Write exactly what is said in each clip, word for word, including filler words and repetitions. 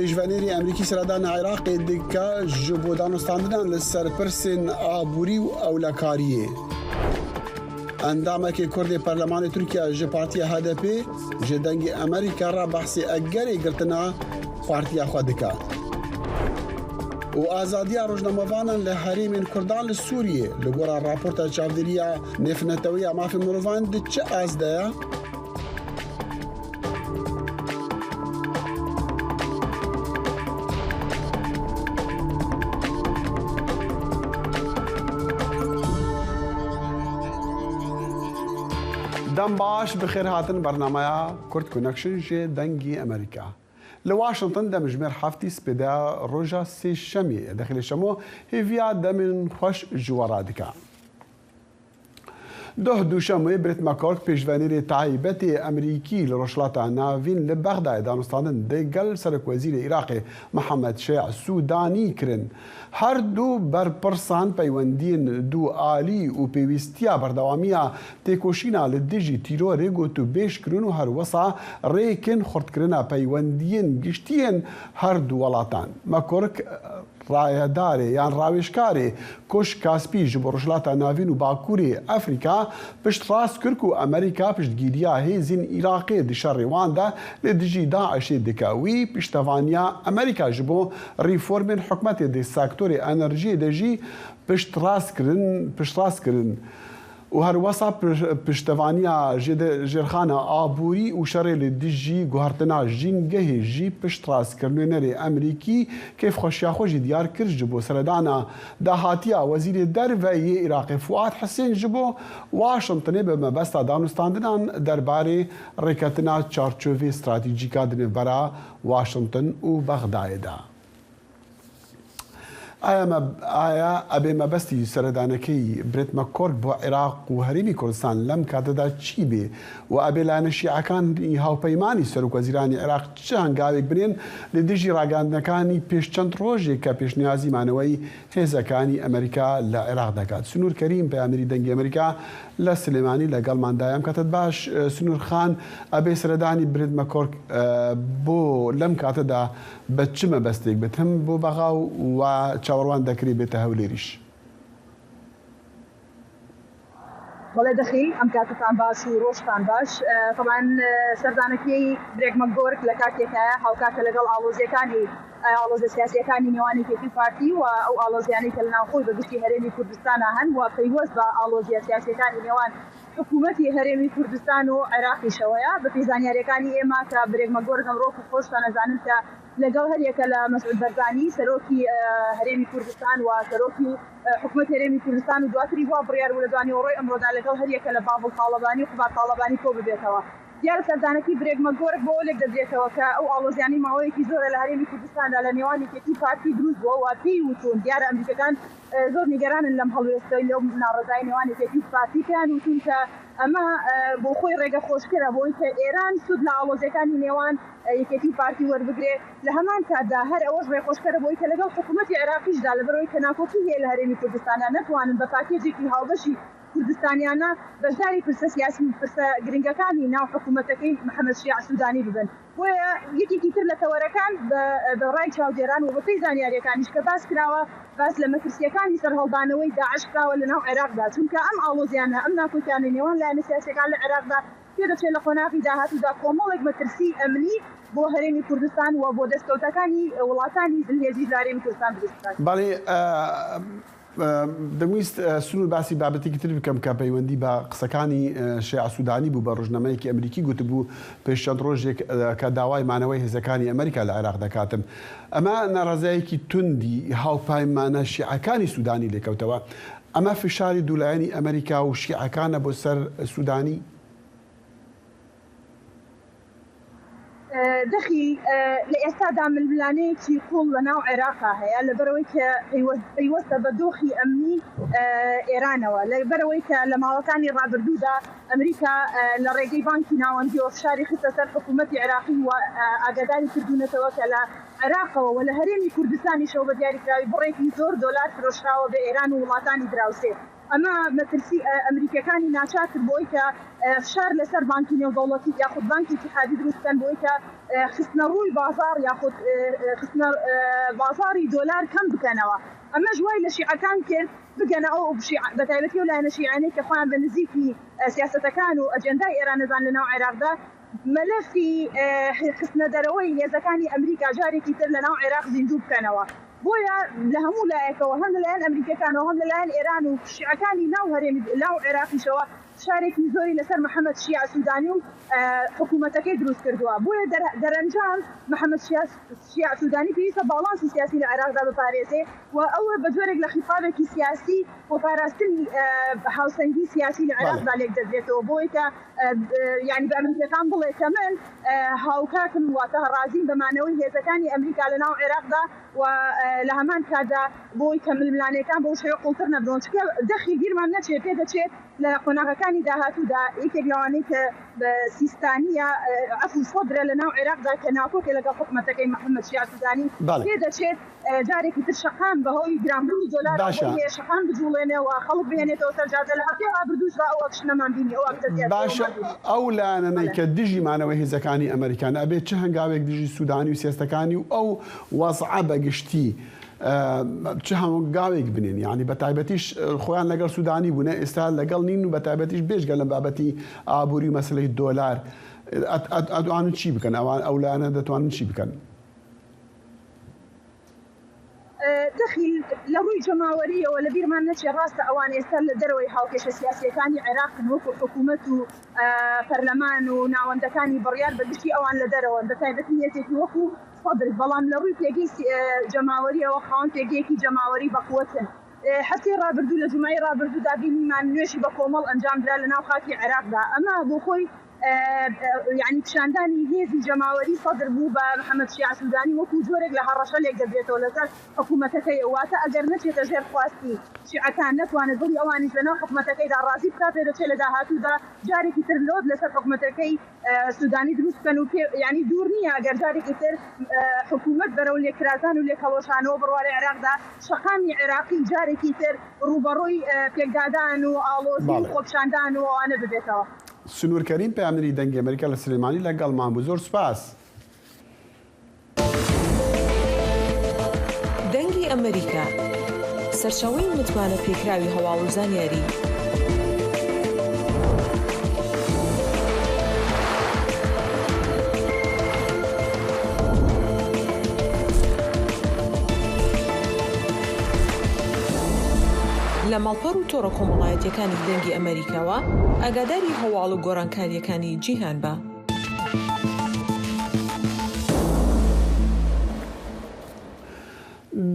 Pêşvenêrê Emerîkî seredana Iraqê dike ji bo danûstandinan li ser pirsên aborî û ewlekariyê. Endamekê Kurd ê Perlemanê Tirkiye ji Partiya H D P ji Dengê Emerîka re behsê egerê girtina partiya xwe dike. Û azadiya rojnamevanan li herêmên Kurdan li Sûriyê li gora raporta çavdêriya Nêvnetewî ya Mafê Mirovan di çi az de ye? Dem baş, bi xêr hatin bernameya Kurd Connection ji Dengê Emerîka. Li Washington demjimêr heftî spêde roja sêşemê ye. Dexilê Şemo hêviya demên xweş ji we re dike. Duh Duşemê Brett McCork, pêşvenêrê taybetê Emerîkî li Rojhilata Navîn, li Bexdayê danûstandin digel Serokwezîrê Iraqê Mihemed Şêa Sûdanî kirin. Her du berpirsan peywendiyên du alî û pêwîstiya berdewamiya têkoşîna li dijî tîrorê gotûbêj kirin û her wisa rêkên xurtkirina peywendiyên giştî yên her du welatan. McCork, rayedarê yan rawêjkarê Koşk Kaspî ji bo Rojhilata Navîn û Bakurê Efrîka piştrast kir ku Amerîka piştgiriya hêzên Iraqê di şerê wan de li dijî DAIŞê dike. Wî piştevaniya Amerîka ji bo reformên hikûmetê di sektorê enerjiyê de jî piştrast kirin, piştrast kirin. Û her wesa piş-, piştevaniya jêde-, jêrxana aborî û şerê li dijî guhertina jîngehê jî piştrast kir. Nûnerê Emerîkî kêfxweşiya xwe jî diyar kir ji bo seredana dahatiya Wezîrê Derve yê Iraqê Fuad Hisên ji bo Washingtonê bi mebesta danûstandinan derbarê rêketina çarçovê stratejîka di nêvbera Washington û Bexdayê de. Aya me, aya ebê mebestî seredanekey Brett McCork bo Iraq û Herêmî Kurdistan lem kate de çî bê û ebê layene şîekan hawpeymanî serokwezîranî Iraq çi hengavêk binên li dijî ragihandinekaniî pêş çend rojê ke pêşniyazî maneweyî hêzekanî Emerîka li Iraq dekat. Sinûr Kerîm, peyamêrî Dengê Emerîka li Silêmanî, legelman da. Em kate baş, e, Sinûr Xan, ebê seredanî Brett McCork, e, bo lem kate de bi çi mebestêk bit? Him bo Bexaw û çawerwan dekirî bête Hewlêrîş. بەڵێ دەخیل، ئەم کاتتان باش و ڕۆژتان باش. ئە، تەبعەن، ئە، سەردانەکەی برێک مەکگۆرک لە کاتێکایە هاوکاتە لەگەڵ ئاڵۆزیەکانی، ئە، ئاڵۆزە سیاسیەکانی نێوان یەکێتی پارتی و ئەو ئاڵۆزیانەی کە لە ناوخۆی بەگشتی هەرێمی کوردستانە هەن و پەیوەست بە ئاڵۆزیە سیاسیەکانی نێوان حکوومەتی هەرێمی کوردستان و عێراقیشەوەیە. بە پێی زانیاریەکانی ئێمە کە برێک مەکگۆرک ئەمڕۆ، خۆشتان ئەزانن کە لەگەڵ هەریەکە لە مەسعود بەرزانی، سەرۆکی، ئە، هەرێمی کوردستان و سەرۆکی، ئە، حکومەت هەرێمی کوردستان و دواتری وا بڕیار بوو لە دوانیوەڕۆی ئەمڕۆدا لەگەڵ هەریەکە لە باڤڵ تاڵەبانی و قوباد تاڵەبانی کۆ ببێتەوە. دیارە سەردانەکی برێک مەکگۆرک بۆ ئەوە لێک دەدرێتەوە کە ئەو ئاڵۆزیانەی ماوەیەکی زۆرە لە هەرێمی کوردستاندا لە نێوان یەکێتی پارتی دروست بووە و پێی وتون، دیارە ئەمریکەکان، ئە، زۆر نیگەرانن لەم هەڵوێستە، لەو ناڕەزای نێوان یەکێتی و پارتی، پێیان وتون کە ئەمە، ئە، بۆ خۆی ڕێگە خۆشکەرە بۆی کە ئێران سود لە ئاڵۆزیەکانی نێوان، ئە، یەکێتی و پارتی وەربگرێ. لە هەمان کاتدا هەر ئەوەش ڕێخۆشکەرە بۆی کە لەگەڵ حکوومەتی عێراقیشدا، لەبەرەوەی کە ناکۆکی هەیە لە هەرێمی کوردستاندا، نەتوانن بە پاکێجێکی هاوبەشی کوردستانیانە بەشداری پرسە سیاسی و پرسە گرنگەکانی ناو حکوومەتەکەی محەممەد شیاع سوودانی ببن. بۆیە یەکێکی تر لە تەوەرەکان بە، بە ڕای چاودێران و بە پێی زانیاریەکانیش کە باس کراوە، باس لە مەترسیەکانی سەرهەڵدانەوەی داعش کراوە لە ناو عێراقدا، چونکە ئەم ئاڵۆزیانە، ئەم ناکۆکیانەی نێوان لایەنە سیاسیەکان لە عێراقدا پێدەچێت لە قۆناغی داهاتوودا کۆمەڵێک مەترسی ئەمنی بۆ هەرێمی کوردستان و بۆ دەستکەوتەکانی وڵاتانی زلهێزی لە هەرێمی کوردستان دروست بکات. بەڵێ، ئە، ئە، دەمویست، ئە، سنوور باسی بابەتێکی تر بکەم کە پەیوەندی بە قسەکانی، ئە، شێع سوودانی بوو بە ڕۆژنامەیەکی ئەمریکی گوتبوو، پێش چەند ڕۆژێک، ئە، کە داوای مانەوەی هێزەکانی ئەمریکا لە عێراق دەکاتن. ئەمە ناڕەزایەکی توندی هاوپەیمانە شیعەکانی سوودانی لێکەوتەوە. ئەمە فشاری دوولایەنی ئەمریکا و شیعەکانە بۆ سەر سوودانی؟ ئە، دەخی، ئە، لە ئێستادا ململانەیەکی قوڵ لە ناو عێراقا هەیە، لەبەرەوەی کە پەیوەست-، پەیوەستە بە دۆخی ئەمنی، ئە، ئێرانەوە. لەبەرەوەی کە لە ماوەکانی ڕابردوودا ئەمریکا، ئە، لە ڕێگەی بانکی ناوەندیەوە فشاری خستە سەر حکوومەتی عێراقی و، ئە، ئاگاداری کردوونەتەوە کە لە عێراقەوە و لە هەرێمی کوردستانیشەوە بە دیاریکراوی بڕێکی زۆر دۆلار فرۆشراوە بە ئێران و وڵاتانی دراوسێ. ئەمە مەترسی ئەمریکیەکانی ناچار کرد بۆی کە فشار لەسەر بانکی نێودەوڵەتی یاخود بانکی اتحادی دروست بکەن بۆی کە خستنە ڕووی بازار یاخود خستنە بازاری دۆلار کەم بکەنەوە. ئەمەش وای لە شیعەکان کرد بگەنە ئەو بە تایبەتی و لایەنە شیعانەی کە خۆیان بە نزیکی سیاستەکان و ئەجندای ئێرانەزان لە ناو عێراقدا مەلەفی خستنە دەرەوەی هێزەکانی ئەمریکا جارێکی تر لە ناو عێراق زیندوو بکەنەوە. بۆیە لە هەموو لایەکەوە، هەم لەلایەن ئەمریکیەکانەوە، هەم لەلایەن ئێران و شیعەکانی ناو هەرێمی ناو عێراقیشەوە فشارێکی زۆری لەسەر محەممەد شیع سوودانی و حکوومەتەکەی دروست کردووە. بۆیە دەرەنجام محەممەد شیع سوودانی پێویستە باڵانسی سیاسی لە عێراقدا بپارێزێ و ئەوە بە جۆرێک لە خیتابێکی سیاسی و پاراستنی هاوسەنگی سیاسی لە عێراقدا لێک دەدرێتەوە. بۆیە کە یعنی بە ئەمریکیەکان بڵێ کە من هاوکاتم واتە ڕازیم بەمانەوەی هێزەکانی ئەمریکا لە ناو عێراقدا و لە هەمان کاتدا بۆی کە ململانەکان بۆ شێوە قوڵتر نەبن چکە دەخی بیرمان نەچێت پێ دەچێت لە قۆناغەکانی داهاتوودا یەکێک لەوانەی کە سیستانیە ئەفو سەدرە لە ناو عێراقدا کە ناکۆکە لەگەڵ حکوومەتەکەی محەممەد شیع سوودانی پێ دەچێت جارێکی تر شەقام بە هۆی گرانبوونی دۆلار باشە. شەقام بجوڵێنێ و خەڵک بهێنێتەوە سەر جادە لە هەفتەی ڕابردووش ئەو ئەکشنەمان بینی ئەو باشە. ئەو لایەنەی کە دژی مانەوەی هێزەکانی ئەمریکان ئەبێت چه هەنگاوێک دژی سوودانی و سیاستەکانی و ئەو وەزعە بەگشتی چه هەنگاوێک بنێن یعنی بە تایبەتیش خۆیان لەگەڵ سوودانی بوونە ئێستا لەگەڵ نین و بە تایبەتیش بێژگە لە بابەتی ئابووری و مەسلەی دۆلار ئەتوانن چی بکەن ئەوان ئەو لایەنە دەتوانن چی بکەن. دەخیل لە ڕووی جەماوەریەوە لە بیرمان نەچێ ڕاستە ئەوان ئێستا لە دەرەوەی هاوکێشە سیاسیەکانی عێراقن وەکو حکوومەت و پەرلەمان و ناوەندەکانی بڕیار بەگشتی ئەوان لە دەرەوەن بە تایبەتی هێزێکی وەکو سەدر بەڵام لە ڕووی پێگەی جەماوەریەوە خاوەن پێگەیەکی جەماوەری بەقوەتن. هەفتەی ڕابردوو لە جومعی ڕابردوو دابینیمان نوێژی بە کۆمەڵ ئەنجام درا لە ناو خاکی عێراقدا ئەمە بۆ خۆی یعنی پیشاندانی هێزی جەماوەری سەدر بوو بە محەممەد شیع سوودانی وەکو جۆرێک لە هەڕەشە لێک دەدرێتەوە لەسەر حکوومەتەکەی واتە ئەگەر نەچێتە ژێر خواستی شیعەکان نەتوانێت دڵی ئەوانیش لە ناو حکوومەتەکەیدا ڕازی بکات پێ دەچێت لە داهاتوودا جارێکی تر لۆد لەسەر حکوومەتەکەی سوودانی دروست بکەن و پێ یعنی دوور نییە ئەگەر جارێکی تر حکوومەت بەرەو لێکرازان و لێکەڵۆشانەوە بڕوارە عێراقدا شەقامی عێراقی جارێکی تر ڕوبەڕووی پێکدادان و ئاڵۆزی و خۆپشاندان و ئەوانە ببێتەوە. سنوور کەریم پەیامنێری دەنگی ئەمریکا لە سلێمانی لەگەڵمان بوو زۆر سوپاس. دەنگی ئەمریکا، سەرچاوەی متمانە پێکراوی هەواڵ و زانیاری. لە ماڵپەڕ و تۆڕە کۆمەڵایەتیەکانی دەنگی ئەمریکاوە ئاگاداری هەواڵ و گۆڕانکاریەکانی جیهان بە.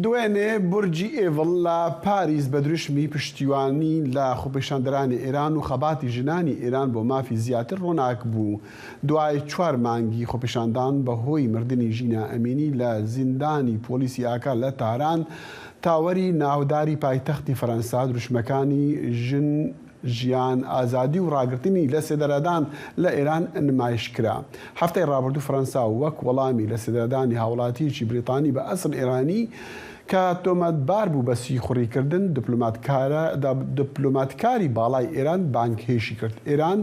دوێنێ بورجی ئێڤڵ لە پاریس بە دروشمی پشتیوانی لە خۆپیشاندەرانی ئێران و خەباتی ژنانی ئێران بۆ مافی زیاتر ڕووناک بوو. دوای چوار مانگی خۆپیشاندان بە هۆی مردنی ژینا ئەمینی لە زیندانی پۆلیسی ئاکا لە تاران، تاوەری ناوداری پایتەختی فەرەنسا دروشمەکانی ژن، ژیان، ئازادی و ڕاگرتنی لە سێدارەدان لە ئێران نمایش کرا. هەفتەی ڕابردوو فەرەنسا وەک وەڵامی لە سێدارەدانی هاوڵاتیەکی بریتانی بە ئەسڵ ئێرانی کە تۆمەتبار بوو بە سیخوڕیکردن دپلۆماتکارە دپلۆماتکاری باڵای ئێران بانگهێشی کرد. ئێران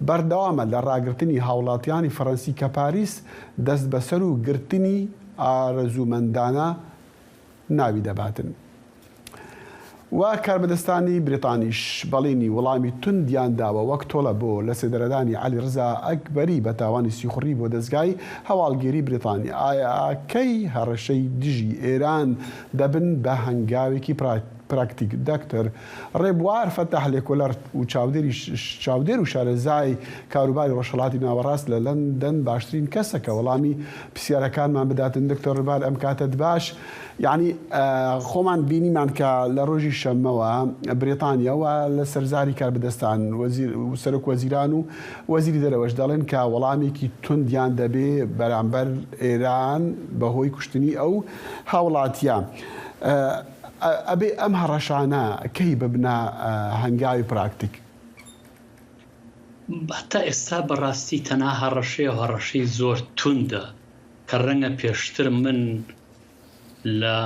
بەردەوامە لە ڕاگرتنی هاوڵاتیانی فەڕەنسی کە پاریس دەست بەسەر و گرتنی ئارەزومەندانە ناوی دەباتن. و کاربەدەستانی بریتانیش بەڵێنی وەڵامی توندیان داوە وەک تۆڵە بۆ لە سێدەرەدانی عەلی ڕزا ئەکبەری بە تاوانی سیخوڕی بۆ دەستگای هەواڵگێری بریتانی. ئایا کەی هەڕەشەی دژی ئێران دەبن بە هەنگاوێکی پراکتیک؟ دکتۆر ڕێبوار فەتاح لێکۆلەر و چاودێری چاودێر و شارەزای کاروباری ڕۆژهەڵاتی ناوەڕاست لە لەندەن باشترین کەسە کە وەڵامی پرسیارەکانمان بداتن. دکتۆر ڕێبوار ئەم کاتەت باش. یعنی خۆمان بینیمان کە لە ڕۆژی شەممەوە بریتانیاوە لە سەرزاری کاربەدەستان سەرک وەزیران و وەزیری دەرەوەش دەڵێن کە وەڵامێکی توندیان دەبێ بەرامبەر ئێران بەهۆی کوشتنی ئەو هاوڵاتیە. ئەبێ ئەم هەڕەشانە کەی ببنە هەنگاوی پراکتیک؟ هەتا ئێستا بەڕاستی تەنها هەڕەشەیە و هەڕەشەی زۆر توندە کە ڕەنگە پێشتر من لە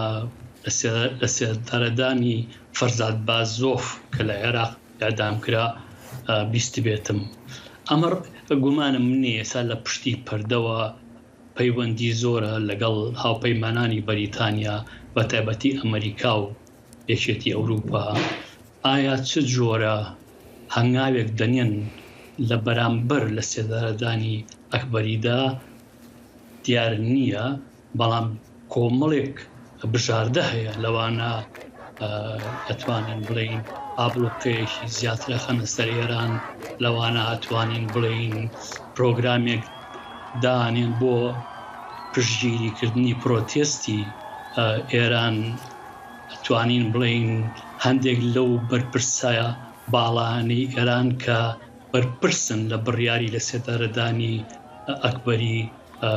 لە سێ-، لە سێدارەدانی فەرزاد بازۆف کە لە عێراق ئێعدام کرا، ئە، بیست بێتم. ئەمە گومانم نییە ئێستا لە پشتی پەردەوە پەیوەندی زۆرە لەگەڵ هاوپەیمانانی بەریتانیا، بە تایبەتی ئەمریکا و یەکێتی ئەوروپا. ئایا چ جۆرە هەنگاوێک دەنێن لە بەرامبەر لە سێدارەدانی ئەکبەریدا؟ دیار نییە، بەڵام کۆمەڵێک بژاردە هەیە، لەوانە، ئە، ئەتوانین بڵێین ئابلوقەیەکی زیاترە خەنە سەر ئێران، لەوانە ئەتوانین بڵێین پرۆگرامێک دانێن بۆ پشتگیریکردنی پرۆتێستی، ئە، ئێران. ئەتوانین بڵێین هەندێک لەو بەرپرسە باڵانەی ئێران کە بەرپرسن لە بڕیاری لە سێدارەدانی ئەکبەری، ئە،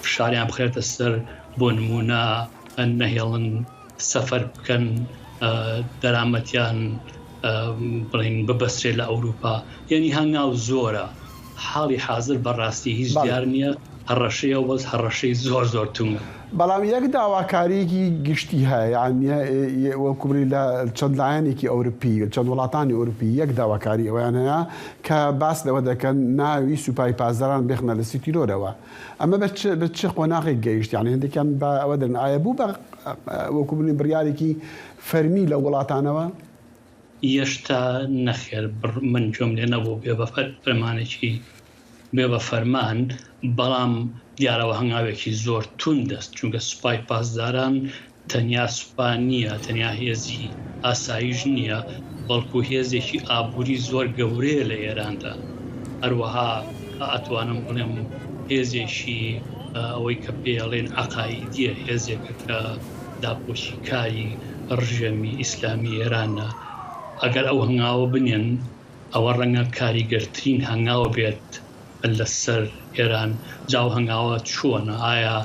فشاریان بخرێتە سەر، بۆ نمونە، نەهێڵن سەفەر بکەن، ئە، دەرامەتیان، ئە، بڵێن ببەسرێ لە ئەوروپا. یعنی هەنگاو زۆرە. حاڵی حاضر بەڕاستی هیچ بەڵێ. دیار نییە، هەڕەشەیە، بەس هەڕەشەی زۆر زۆر تونگە. بەڵام یەک داواکاریەکی گشتی هەیە، یعنی، یە-، یە-، وەکو بڵێ لە چەند لایەنێکی ئەوروپی، چەند وڵاتانی ئەوروپی یەک داواکاری ئەویان هەیە کە باس لەوە دەکەن ناوی سوپای پاسداران بێخنە لە سی تیرۆرەوە. ئەمە بە چ، بە چ قۆناغێک گەیشت؟ یعنی هەندێکیان بە ئەوە دەن، ئایا بوو بە، وەکو بڵێ بڕیارێکی فەرمی لە وڵاتانەوە؟ یەشتا نەخێر، بڕ-، من گوێم لێ نەبوو بێ بە فەر-، فەرمانێکی، بێ بە فەرمان، بەڵام دیارەوە هەنگاوێکی زۆر تون دەست، چونکە سوپای پاسداران تەنیا سوپا نییە، تەنیا هێزی ئاسایش نییە، بەڵکو هێزێکی ئابووری زۆر گەورەیە لە ئێراندا. هەروەها ئەتوانم بڵێم هێزێکی، ئە، ئەوەی کە پێڵێن عەقایدیە، هێزێکە کە داپۆشی کاری ڕژێمی ئیسلامی ئێرانە. ئەگەر ئەو هەنگاوە بنێن، ئەوە ڕەنگە کاریگەرترین هەنگاوە بێت لەسەر ئێران. جاو هەنگاوە چۆنە؟ ئایا،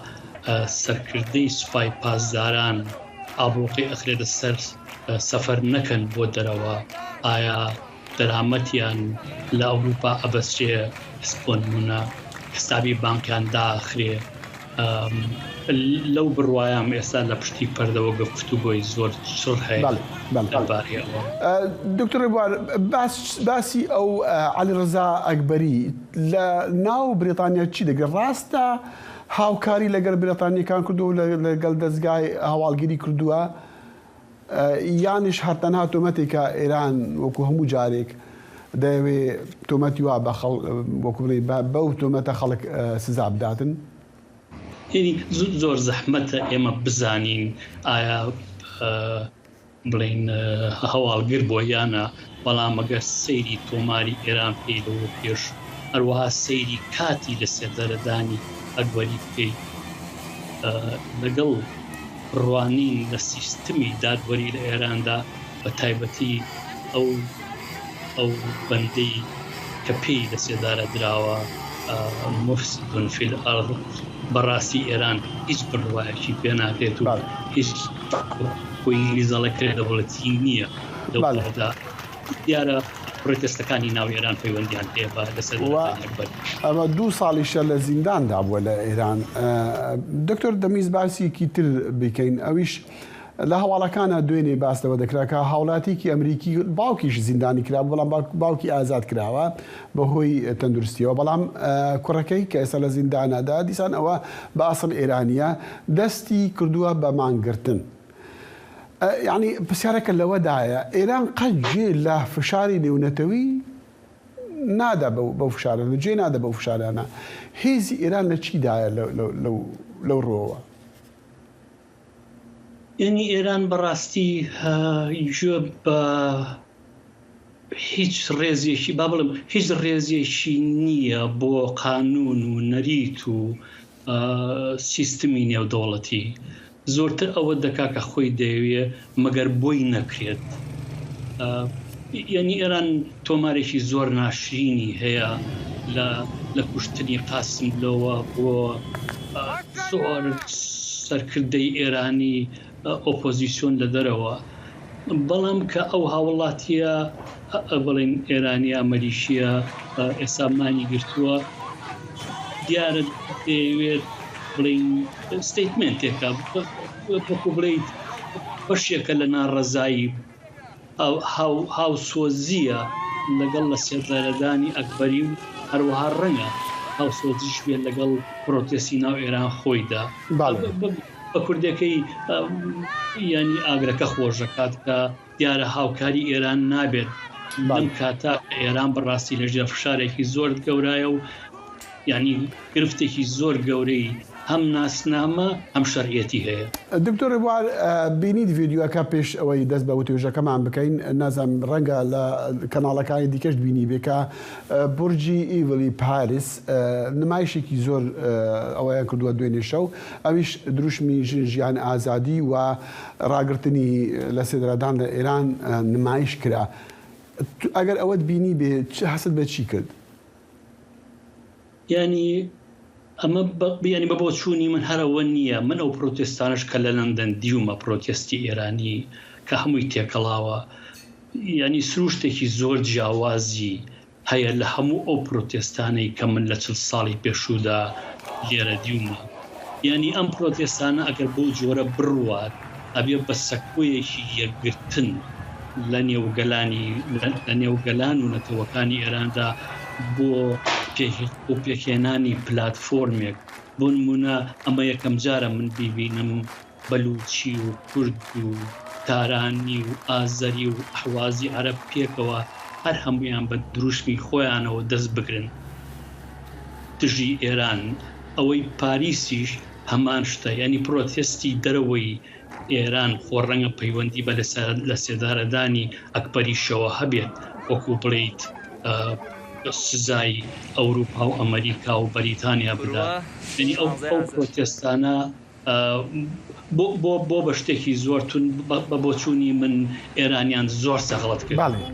ئە، سەرکردەی سوپای پاسداران ئابڵوقەی ئەخرێتە سەر، ئە، سەفەر نەکەن بۆ دەرەوە؟ ئایا دەرامەتیان لە ئەوروپا ئەبەسرێ، بۆ نمونە حسابی بانکیان داخرێ؟ ئەم، لەو بڕوایام ئێستا لە پشتی پەردەوە گفتوگۆی زۆر چڕ هەیە بەڵێ، بەڵێ. لەبارەی ئەوە. ئە، دکتۆر ڕێبوار، باس-، باسی ئەو، ئە، عەلی ڕزا ئەکبەری لە ناو بریتانیا چی دەگرێت؟ ڕاستە هاوکاری لەگەڵ بریتانیەکان کردو و لە-، لەگەڵ دەستگای هەواڵگیری کردووە؟ ئە، یانیش هەر تەنها تۆمەتێکە ئێران وەکو هەموو جارێک دەیەوێ تۆمەتی وا بە خەڵ-، وەکو بڵێ بە-، بەو تۆمەتە خەڵک، ئە، سزا بداتن؟ یعنی زو-، زۆر زەحمەتە ئێمە بزانین ئایا، ئە، بڵێن، ئە، هەواڵگر بۆ یانە، بەڵام ئەگەر سەیری تۆماری ئێران بکەیتەوە پێش، هەروەها سەیری کاتی لە سێدارەدانی ئەکبەری بکەیت، ئە، لەگەڵ ڕوانین لە سیستمی دادوەری لە ئێراندا، بە تایبەتی ئەو، ئەو بەندەی کە پێی لە سێدارە دراوە، ئە، مفسدون فی الارض، بەڕاستی ئێران هیچ بڕوایەکی پێ ناکرێت و بەڵێ. هیچ خۆی لیزەڵە کرێ دەوڵەتی نییە لەو بەڵێ. کاردا. دیارە پرۆتێستەکانی ناو ئێران پەیوەندیان هەیە بە لەسەر و ئەکبەر. ئەمە دوو ساڵیشە لە زینداندا بووە لە ئێران. ئە، دکتۆر دەمیز باسیەکی تر بکەین، ئەویش لە هەواڵەکانە دوێنێ باس لەوە دەکرا کە هاوڵاتیەکی ئەمریکی باوکیش زیندانی کرا، بەڵام باوک-، باوکی ئازاد کراوە بەهۆی تەندروستیەوە، بەڵام، ئە، کوڕەکەی کە ئێستا لە زیندانەدا دیسان ئەوە بە ئەسڵ ئێرانیە دەستی کردووە بە مانگرتن. ئە، یعنی پرسیارەکە لەوەدایە، ئێران قەت جێ لە فشاری نێونەتەوی نادا بەو، بەو فشارانە، جێ نادا بەو فشارانە. هێزی ئێران لە چیدایە لەو، لەو، لەو، لەو ڕۆوە؟ یعنی ئێران بەڕاستی، ئە، گوێ بە هیچ ڕێزێکی، با بڵێم، هیچ ڕێزێکی نییە بۆ قانون و نەریت و، ئە، سیستمی نێودەوڵەتی. زۆرتر ئەوە دەکا کە خۆی دەیەوێ مەگەر بۆی نەکرێت. ئە، یعنی ئێران تۆمارێکی زۆر ناشرینی هەیە لە، لە کوشتنی قاسملۆوە بۆ، ئە، زۆر سەرکردەی ئێرانی، ئە، ئۆپۆزیسیۆن لە دەرەوە. بەڵام کە ئەو هاوڵاتیە، ئە، بڵێن ئێرانیە، مەلیشیە، ئە، ئێستا مانی گرتووە، دیارە دەیەوێت بڵێن ستەیتمێنتێکە، وەکو بڵێیت بەشێکە لە ناڕەزایی، ئەو هاو-، هاوسۆزیە لەگەڵ لە سێدارەدانی ئەکبەری و هەروەها ڕەنگە هاوسۆزیش بێت لەگەڵ پرۆتێستی ناو ئێران خۆیدا. بەڵێ. بە، بە، بە کوردەکەی، ئە، یعنی ئاگرەکە خۆش دەکات کە دیارە هاوکاری ئێران نابێت. بەڵێ. لەم کاتا کە ئێران بەڕاستی لە ژێر فشارێکی زۆر گەورایە و یعنی گرفتێکی زۆر گەورەی هەم ناسنامە، هەم شەرعیەتی هەیە. دکتۆر ڕێبوار، ئە، بینیت ڤیدیۆکە پێش ئەوەی دەست بە وتوێژەکەمان بکەین، نازانم ڕەنگە لە کەناڵەکانی دیکەش بینی بێ کە، ئە، بورجی ئیڤلی پاریس، ئە، نمایشێکی زۆر، ئە، ئەوەیان کردووە دوێنێ شەو، ئەویش دروشمی ژن، ژیان، ئازادی و ڕاگرتنی لە سێدرادان لە ئێران، ئە، نمایش کرا. تو-، ئەگەر ئەوەت بینی بێ، چ هەست بە چی کرد؟ یعنی، ئەمە بە، یعنی، بە بۆچوونی من هەر ئەوە نییە. من ئەو پرۆتێستانەش کە لە لەندەن دیومە، پرۆتێستی ئێرانی کە هەمووی تێکەڵاوە، یعنی، سروشتێکی زۆر جیاوازی هەیە لە هەموو ئەو پرۆتێستانەی کە من لە چل ساڵی پێشوودا لێرە دیومە. یعنی، ئەم پرۆتێستانە ئەگەر بەو جۆرە بڕوات، ئەبێ بە سەکۆیەکی یەکگرتن لە نێوگەلانی، لە، لە نێوگەلان و نەتەوەکانی ئێراندا بۆ پێ-، بۆ پێکهێنانی پلاتفۆرمێک. بۆ نمونە، ئەمە یەکەم جارە من بیبینم بەلوچی و کورد و تارانی و ئازەری و ئەحوازی عەرەب پێکەوە هەر هەموویان بە دروشمی خۆیانەوە دەست بگرن دژی ئێران. ئەوەی پاریسیش هەمان شتە، یعنی پرۆتێستی دەرەوەی ئێران خۆ ڕەنگە پەیوەندی بە لە سە-، لە سێدارەدانی ئەکبەریشەوە هەبێت، وەکو بڵێیت، ئە، سزای ئەوروپا و ئەمریکا و بەریتانیا بدا. یعنی ئەو، ئەو پرۆتێستانە، ئە، بۆ، بۆ، بۆ بە شتێکی زۆر تون، بە، بە بۆچوونی من ئێرانیان زۆر سەغڵەت کرد. بەڵێ.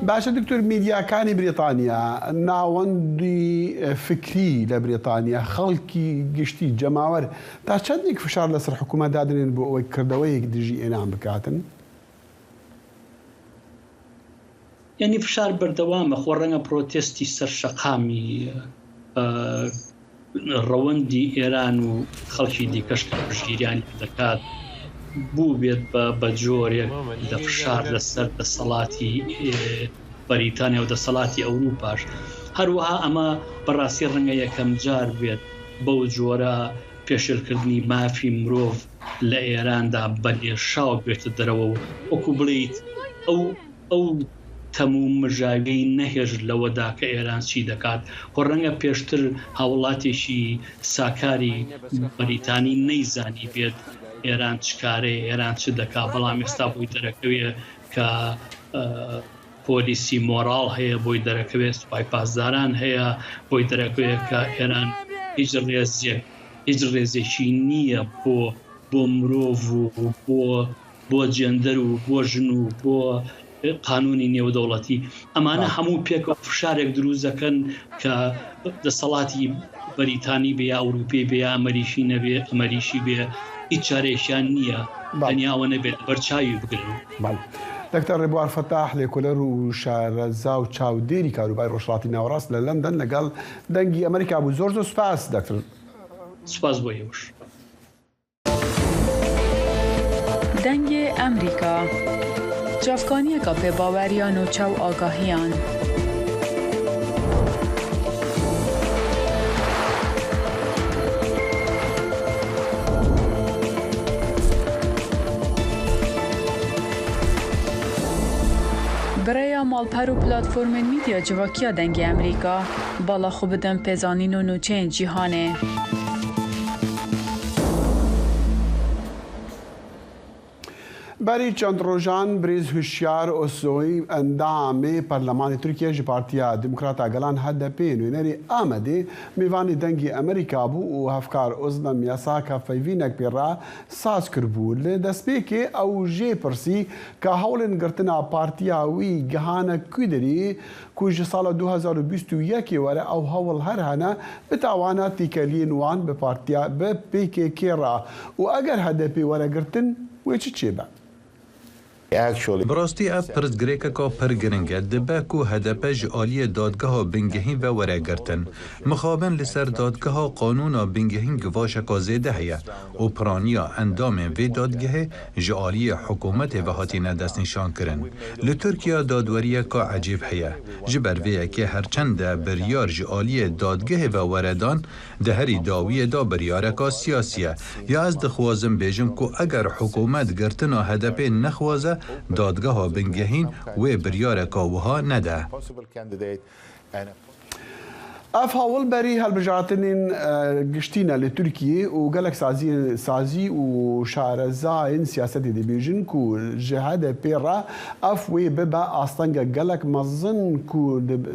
باشە دکتۆر، میدیاکانی بریتانیا، ناوەندی فکری لە بریتانیا، خەڵکی گشتی، جەماوەر، تا چەندێک فشار لەسەر حکوومەت دادنێن بۆ ئەوەی کردەوەیەک دژی ئێران بکاتن؟ یعنی فشار بەردەوامە، خۆ ڕەنگە پرۆتێستی سەر شەقامی، ئە، ڕەوەندی ئێران و خەڵکی دیکەش کە پشتگیریانی دەکات، بوو بێت بە، بە جۆرێک لە فشار لەسەر دەسەڵاتی، ئێ، بەریتانیا و دەسەڵاتی ئەوروپاش. هەروەها ئەمە بەڕاستی ڕەنگە یەکەم جار بێت بەو جۆرە پێشێلکردنی مافی مرۆڤ لە ئێراندا بە لێشاو بێتە دەرەوە و وەکو بڵێیت ئەو، ئەو تەم و مژاویەی نەهێشت لەوەدا کە ئێران چی دەکات. خۆ ڕەنگە پێشتر هاوڵاتێکی ساکاری بەریتانی نەیزانی بێت ئێران چ کارەیە، ئێران چ دەکات، بەڵام ئێستا بۆی دەرەکەوێ کە، ئە، پۆلیسی مۆراڵ هەیە، بۆی دەرەکەوێت سوپای پاسداران هەیە، بۆی دەرەکەوێت کە ئێران هیچ ڕێزێک، هیچ ڕێزێکی نییە بۆ، بۆ مرۆڤ و بۆ، بۆ جێندەر و بۆ ژن و بۆ قانونی نێودەوڵەتی. ئەمانە بەڵێ. هەموو پێکەوە فشارێک دروست دەکەن کە دەسەڵاتی بەریتانی بێ یا ئەوروپی بێ یا ئەمریکی نەبێ، ئەمریکی بێ، هیچ چارێکیان نییە. بەڵێ. تەنیا ئەوە نەبێت بەرچاوی بگرن. بەڵێ. دکتۆر ڕێبوار فەتاح، لێکۆلەر و شارەزا و چاودێری کاروباری ڕۆژهەڵاتی ناوەڕاست لە لەندەن لەگەڵ دەنگی ئەمریکا بوو. زۆر زۆر سوپاس دکتۆر. سوپاس بۆ ئێوەش. دەنگی ئەمریکا. چاوکانیەکە پێ باوەریان و چاو ئاگاهیان. Bi rêya malper û platformên mîdya civakiya Dengê Emerîka, bala xwe bidin pêzanîn û nûçeyên cîhanê. Berî çend rojan birêz Hişyar Osoy, endamê Perlemanê Tirkiye ji Partiya Demokrata Gelan H D P, nûnerê Amedê, mêvanê Dengê Emerîka bû û hevkar Ozlem Yasak hevpeyvînek pê re saz kiribû. Li destpêkê ew jê pirsî ka hewlên girtina partiya wî gihane ku derê, ku ji sala du hezar û bîst û yekê were ew hewl her hene bitawana têkeliyên wan bi partiya, bi P K K re û eger H D P were girtin, wê çi çêbe? Bi rastî ev pirsgirêkeka pir giring e. Dibe ku H D P ji aliyê dadgeha bingehîn ve were girtin. Mixabin li ser dadgeha qanûna bingehîn givaşeka zêde heye û piraniya endamên vê dadgehê ji aliyê hikûmetê ve hatine destnîşankirin. Li Tirkiye dadweriyeka ecêb heye. Ji ber vê yekê her çend de biryar ji aliyê dadgehê ve were dan, di herî dawiyê de biryareka siyasî ye. Ya ez dixwazim bêjim ku eger hikûmet girtina H D P nexwaze, dadgeha bingehîn wê biryareka wiha nede. Ev hawil berî hilbijartinên e, giştî ne li Tirkiyê û gelek saziyên sazî û şarezayên siyasetê dibêjin ku ji H D P re ev wê bibe astengek gelek mezin ku di, bi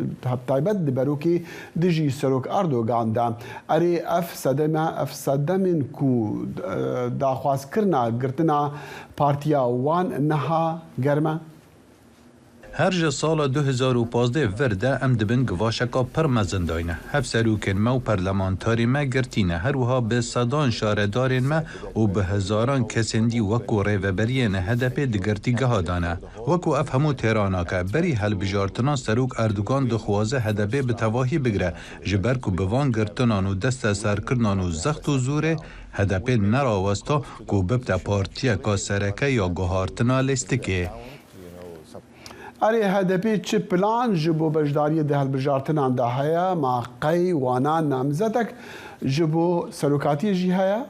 taybet di berokê dijî Serok Erdogan de. Erê ev sedeme, ev sedemên ku e, daxwazkirina girtina partiya wan niha germ e? Her ji sala du hezar û pazdeh vir de em di bin givaşeka pir mezin de ne. Hevserokên me û perlemantarê me girtî ne. Her wiha bi sedan şaredarên me û bi hezaran kesên dî wekû rêveberiyên H D P di girtîgeha de ne. Wekû ev hemû têra nake. Berî hilbijartinan Serok Erdogan dixwaze H D P bi tevahî bigire. Ji ber ku bi van girtinan û desteserkirinan û zext û zorê H D P nerawesta ku bibte partiyeka sereke ya guhartina lîstikê. Erê, H D P çi plan ji bo beşdariyê di hilbijartinan de heye? Ma qey wana namzetek ji bo serokatiyê jî heye?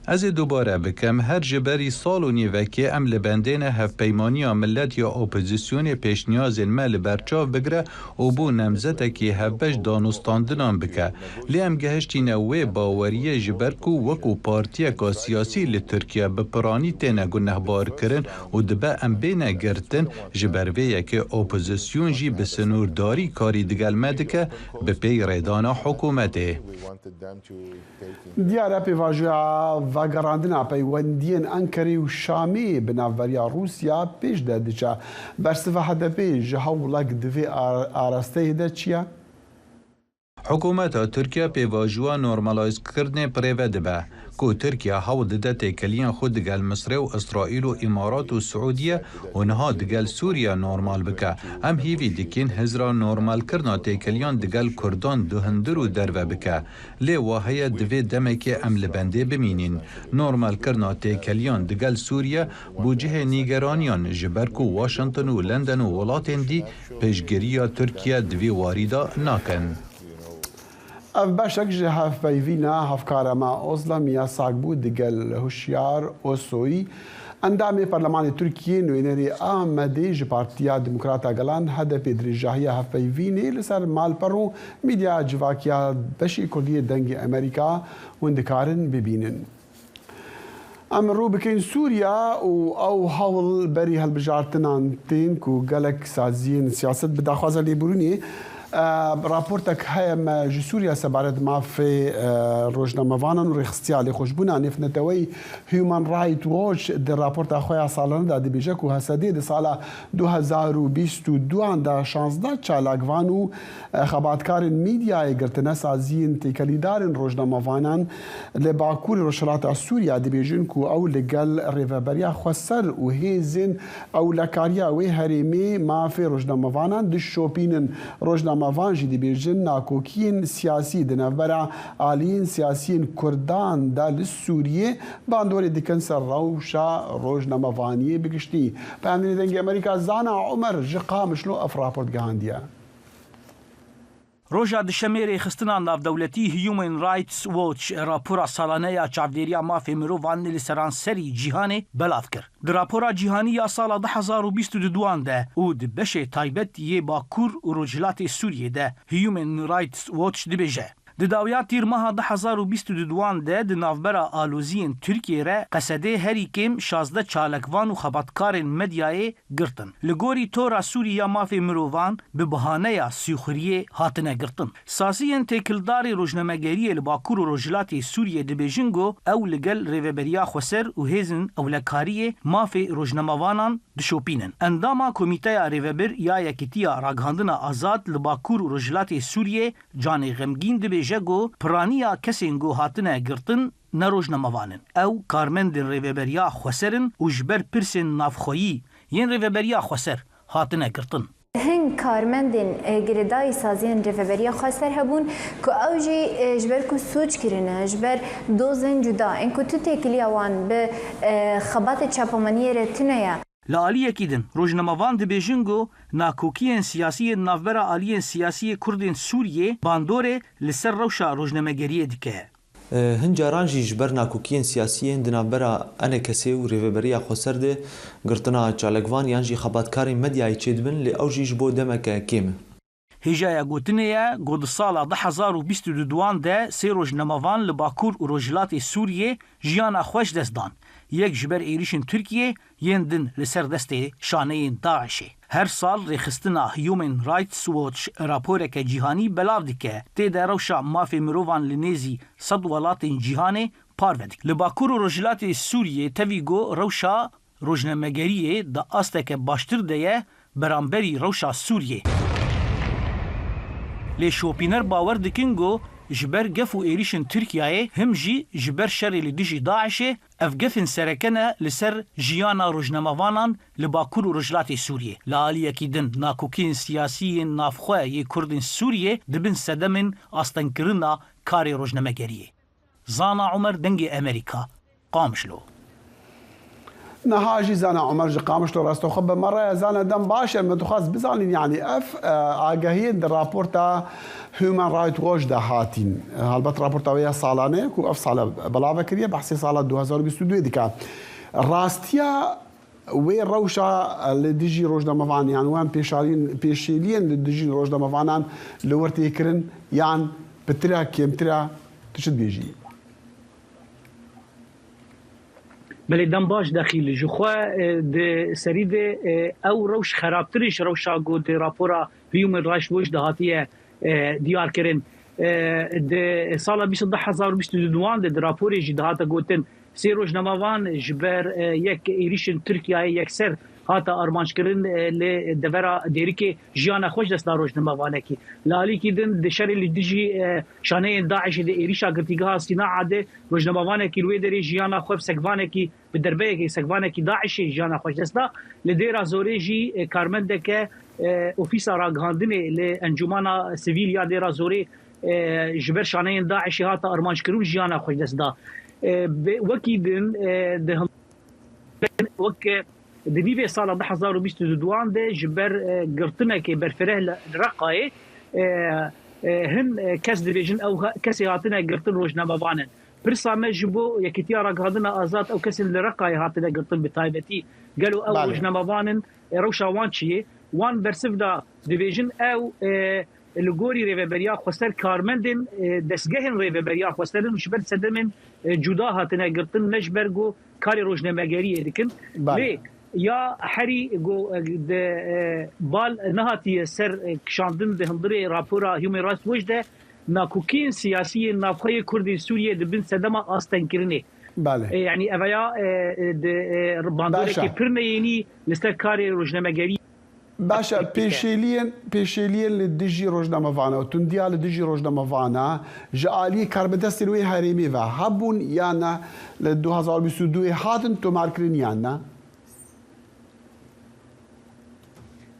Ez ê dubare bikim, her ji berî sal û nîvekê em li bendê ne Hevpeymaniya Millet ya Opozisyonê pêşniyazên me li ber çav bigire û bo namzetekî hevbeş danûstandinan bike. Lê em gehiştîne wê baweriyê ji ber ku wekû partiyeka siyasî li Tirkiye bi piranî têne gunehbarkirin û dibe em bêne girtin, ji ber vê yekê opozisyon jî bi sinûrdarî karî digel me dike bi pey rêdana hikûmetê. Diyar e pêvajoya vegerandina peywendiyên Enkerê û Şamê bi navberiya Rûsya pêş de diçe. Bersiva H D P ji hewlek di vê ar- arasteyê de çi ye? Hikûmeta Tirkiye pêvajoya normalîzkirinê bi rêve dibe, ku Tirkiye hewl dide têkiliyên xwe digel Misrê û Îsraîl û Îmarat û Siûdiye û niha digel Sûriye normal bike. Em hîvî dikin hizra normalkirina têkiliyan digel Kurdan di hundir û derve bike. Lê wa heye divê demekê em li bendê bimînin. Normalkirina têkiliyan digel Sûriye bû cihê nîgeraniyan, ji ber ku Washington û London û welatên dî pêşgiriya Tirkiye di vî warî de nakin. Ev beşek ji hevpeyvîna hevkara me Ozlem Yasak bû digel Huşyar Osoyî, endamê Perlemanê Tirkiyê, nûnerê Amedê ji Partiya Demokrata Gelan, H D P, dirêjahiya hevpeyvînê li ser malper û medya civakiya beşê Kurdî yê Dengê Amerîka, hûn dikarin bibînin. Em rû bikin Sûriya û ew hewl berî hilbijartinan tên ku gelek saziyên siyaset bi daxwaza lêborînê. E, raportek heye me ji Sûriya sebaret mafê, e, rojnamevanan û rêxistiya lêxweşbûna nêvneteweyî Human Rights Watch di raporta xwe ya salane de dibêje ku H S D di sala du hezar û bîst û duan de şazdeh çalakvan û, e, xebatkarên medyayê girtine, saziyên têkelîdarên rojnamevanan li Bakurê Rojhilata Sûriya dibêjin ku ew li gel Rêveberiya Xweser û hêzên ewlekariya wê herêmê mafê rojnamevanan dişopînin. Rojnamevan jî dibêjin nakokiyên siyasî di navbera aliyên siyasiyên Kurdan de li Sûriyê bandorê dikin ser rewşa rojnamevaniyê bi giştî. Peyamnêrê Dengê Amerîka Zana Omer ji Qamişlo ev raport gihandiye. Roja Dişemê rêxistina navdewletî Human Rights Watch rapora salane ya çavdêriya mafê mirovan li seranserî cîhanê belav kir. Di rapora cîhanî ya sala du hezar û bîst û duan de û di beşê taybet yê Bakur û Rojhilatê Sûriyê de Human Rights Watch dibêje, di dawiya tîrmeha du hezar û bîst û duan de di navbera aloziyên Tirkiyê re Qesedê herî kêm şazdeh çalakvan û xebatkarên medyayê girtin. Li gorî Tora Sûrî ya Mafê Mirovan bi bahaneya sûxuriyê hatine girtin. Saziyên têkildarê rojnamegeriyê li Bakur û Rojhilatê Sûriyê dibêjin ku ew li gel Rêveberiya Xweser û Hêzên Ewlekariyê Mafê Rojnamevanan dişopînin. Endama Komîteya Rêvebir ya Yekîtiya Ragihandina Azad li Bakur û Rojhilatê Sûriyê Canê Xemgîn dibêje, Jego piraniya kesên ku hatine girtin ne rojnamevan in. Ew karmendên Rêveberiya Xweser in û ji ber pirsên navxweyî yên Rêveberiya Xweser hatine girtin. Hin karmendên, e, girêdayî saziyên Rêveberiya Xweser hebûn ku ew jî, e, ji ber ku sûc kirine, ji ber dozên cuda ên ku tu têkiliya wan bi, e, xebatê çapemeniyê re tune ye. Li aliyekî din, rojnamevan dibêjin ku nakokiyên siyasî yên navbera aliyên siyasî yê Kurdên Sûriyê bandorê li ser rewşa rojnamegeriyê dike. Hin caran jî ji ber nakokiyên siyasî yên di navbera ENKSê û Rêveberiya Xweser de girtina çalakvan yan jî xebatkarên medyayê çêdibin, lê ew jî ji bo demeke kêm e. Hêjaya gotinê ye ku di sala du hezar û bîst û duan de sê rojnamevan li Bakur û Rojhilatê Sûriyê jiyana xwe ji dest dan. Yek ji ber êrîşên Tirkiyê, yên din li ser destê şaneyên DAIŞê. Her sal rêxistina Human Rights Watch raporeke cîhanî belav dike, tê de rewşa mafê mirovan li nêzî sed welatên cîhanê parve dike. Li Bakur û Rojhilatê Sûriyê tevî ku rewşa rojnamegeriyê di asteke baştir de ye beramberî rewşa Sûriyê. Lê şopîner bawer dikin ku ji ber gef û êrîşên Tirkiyeyê, him jî ji ber şerê li dijî DAIŞê, ev gefên sereke ne li ser jiyana rojnamevanan li Bakur û Rojhilatê Sûriyê. Li aliyekî din, nakokiyên siyasî yên navxwe yê Kurdên Sûriyê di bin sedemên astengkirina karê rojnamegeriyê. Zana Omer, Dengê Emerîka, Qamişlo. Niha jî Zana Omer ji Qamişlo rastoxwe bi me re ye. Zana, dem baş e, min dixwest bizanîn, yanî ev, e, agahiyên di raporta Human Rights Watch de hatîn. E, helbet raporta wê ya salane ye ku ev sale belave kiriye, behsê sala du hezar û bîst û duyê dike. Rastiya wê rewşa li dijî rojnamevan yan wan pêşalîn-, pêşêliyên li dijî rojnamevanan li wir tê kirin yan pitir e, kêmtir e, tu çi dibêjî? Belê, dem baş Dexîl. Ji xwe, e, di serî de, e, ew rewş xerabtir e ji rewşa ku di rapora Human Rights Watch de hatiye, e, diyar kirin. E, di sala bîst du hezar û bîst û duan de di raporê jî dihate gotin, sê rojnamevan ji ber, e, yek êrîşên Tirkiyeyê yekser hate armanckirin, e, li devera Dêrikê jiyana xwe ji dest da rojnamevanekî. Li alîkî din di şerê li dijî, e, şaneyên DAIŞê di êrîşa girtîgeha Sînaa de rojnamevanekî li wê derê jiyana xwe bi sekvanekî, bi derbeyekê sekvanekî DAIŞê jiyana xwe ji dest da. Li Dêra Zorê jî, e, karmendeke, e, ofîsa ragihandinê li Encûmana Sivîl ya Dêra Zorê, e, ji ber şaneyên DAIŞê hate armanckirin û jiyana xwe ji dest da. E, bi-, wekî din, e, di hin-, wek, e, di nîvê sala du hezar û bîst û duan de ji ber, e, girtinekê berfireh li, li Reqayê, e, e, hin, e, kes dibêjin ew ha-, kesê hatine girtin rojnamevan in. Pirsa me ji bo Yekîtiya Ragihandina Azad, ew kesên li Reqayê hatine girtin bi taybetî, gelo ew Belê. rojnamevan in, e, rewşa wan çi ye? Wan bersiv da, dibêjin ew, e, li gorî Rêveberiya Xweser karmendên, e, destgehên Rêveberiya Xweser in û ji ber sedemên, e, cuda hatine girtin, ne ji ber ku karê rojnamegeriyê dikin. Belê. Lê ya herî ku, e, de, e, bal nehatiye ser, e, kişandin di hundirê rapora Human Rights Watch de, nakokiyên siyasî yên navxwe yê Kurdên Sûriyê di bin sedema astengkirinê. Belê. E, yanî ev ya, e, e, di, e, bandoreke Baş e. pir neyênî li ser karê rojnamegerî. Baş e, Pêşêliyên, pêşêliyên li dijî rojnamevana û tundiya li dijî rojnamevana ji aliyê karbidestên wê herêmê ve hebûn yan ne, li du hezar bîst û duyê hatin tomarkirin yan ne?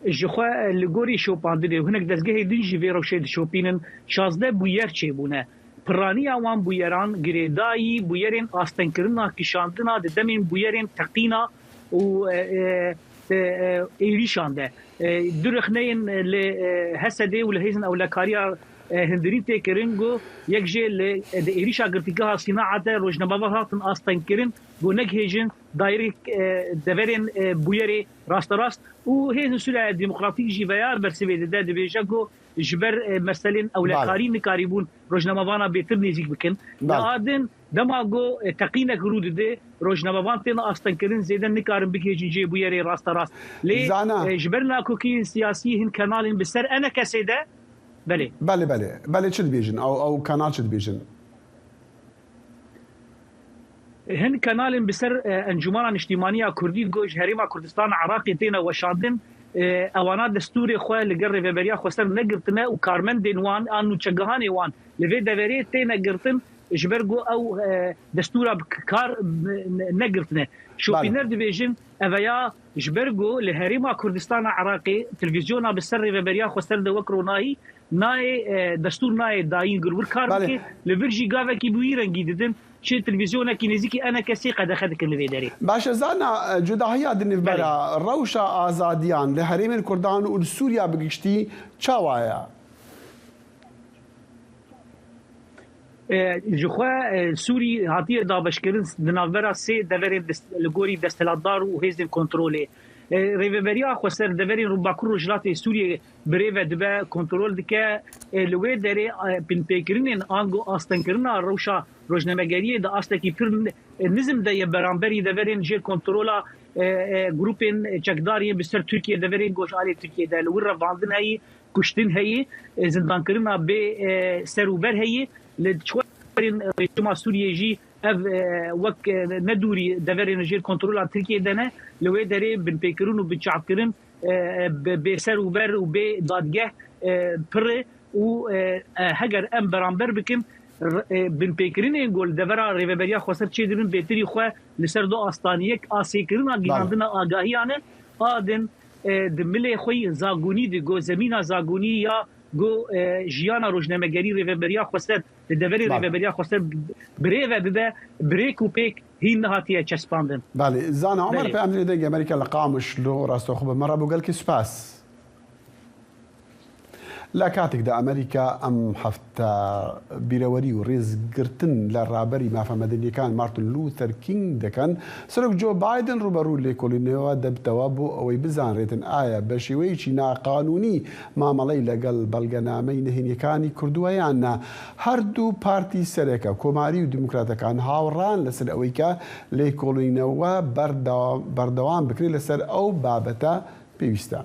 Ji xwe, e, li gorî şopandinê û hinek dezgehê din jî vê rewşê dişopînin, şazdeh bûyer çêbûne. Piraniya wan bûyeran girêdayî bûyerên astengkirina kişandina di demên bûyerên teqîna û, e, e, e, e, êrîşan de. E, du rexneyên li, e, Hesedê û li hêzên ewlekariya, e, hundirîn tê kirin ku yek jê li, e, di êrîşa girtîgeha Sînaa de rojnamevan hatin astengkirin ku negihêjin dayirê, e, deverên, e, bûyerê rasterast û Hêzên Sûriya Demokratîk jî veyar bersivê dide, dibêje ku ji ber, e, meselên ewlekarî Bale. nikarîbûn rojnamevana bêtir nêzîk bikin. Bale. Li a din dema ku, e, teqînek rû dide, rojnamevan tên astengkirin, zêde nikarin bigihêjin cihê bûyerê rasterast. Lê, Zana. e, ji ber nakokiyên siyasî hin kenalên bi ser ENKSê de, belê. Belê, belê. Belê çi dibêjin? Ew, ew kanal çi dibêjin? Hin kanalên bi ser, e, Encûmena Niştîmaniya Kurdî ku ji Herêma Kurdistana Iraqê têne weşandin, e, ewana destûrê xwe li gel Rêveberiya Xweser negirtine û karmendên wan an nûçegihanê wan li vê deverê têne girtin, ji ber ku ew, e, destûra bi kar, e, negirtine. Şopîner dibêjin, eveya ji ber ku li Herêma Kurdistana Iraqê televîzyona bi ser Rêveberiya Xweser de wek ronahî nayê, e, destûr nayê dayîn gul wir kar Belê. bike, li vir jî gavekî bi wî rengî didin, çi televîzyonekî nêzîkî enekesê qedexe dikin li vê derê. Baş e, Zana, e, cudahiya di nivbera Belê. rewşa azadiyan li herêmên Kurdan û li Sûriya bi giştî çawa ye? E, ji xwe, e, Sûrî hatiye dabeşkirin di navbera sê deverên dest-, li gorî desthilatdar û hêzên kontrolê. E, Rêveberiya Xweser deverên Rû-, Bakur Rojhilatê Sûriyê bi rê ve dibe, kontrol dike. E, li wê derê, e, binpêkirinên ango astengkirina rewşa rojnamegeriyê di astekî pir, e, nizm de ye beramberî deverên jêr kontrola, e, e, grûpên çekdar yên bi ser Tirkiyê, deverên goşalê Tirkiyê de li wir revandin heyî, kuştin heyî, e, zindankirina bê, e, ser û ber heyî. Li çiwarên rejîma Sûriyê jî ev, e, wek, e, ne dûrî deverên jêr kontrola Tirkiyê de ne. Li wê derê binpêkirin û binçavkirin, e, e, bi, bê ser û ber û bê dadgeh, e, pir e û, e, e, heger em beramber bikin, r-, e, binpêkirinên ku li devera Rêveberiya Xweser çêdibin bêtirî xwe li ser du astaniyek a sêkirina Bale. gihînandina agahiyan e, a din, e, di milê xwe yî zagonî di go zemîna zagonî ya go, e, jiyana rojnamegerî Rêveberiya Xweser li deverê Bale. Rêveberiya Xweser bi rê ve bibe, bi rêk û pêk hîn nehatiye çespandin. Belê. Zana Omer, Belê. peyamnêrê Dengê Amerîka li Qamişlo rasto xwe bi me re bû, gelkî spas. لە کاتێکدا ئەمریکا ئەم هەفتە بیرەوەری و ڕێزگرتن لە ڕابەری مافە مەدەنیەکان مارتن لوثەر کینگ دەکەن، سەرۆک جۆ بایدن ڕوبەڕوو لێکۆڵینەوە دەبتەوە بۆ ئەوەی بزانرێتن ئایا بە شێوەیەکی ناقانونی مامەڵەی لەگەڵ بەڵگەنامەی نهێنیەکانی کردووە یان نا. هەردوو پارتی سەرەکە، کۆماری و دیموکراتەکان، هاوڕان لەسەر ئەوەی کە لێکۆڵینەوە بەردەوا-، بەردەوام بکرێت لەسەر ئەو بابەتە پێویستە.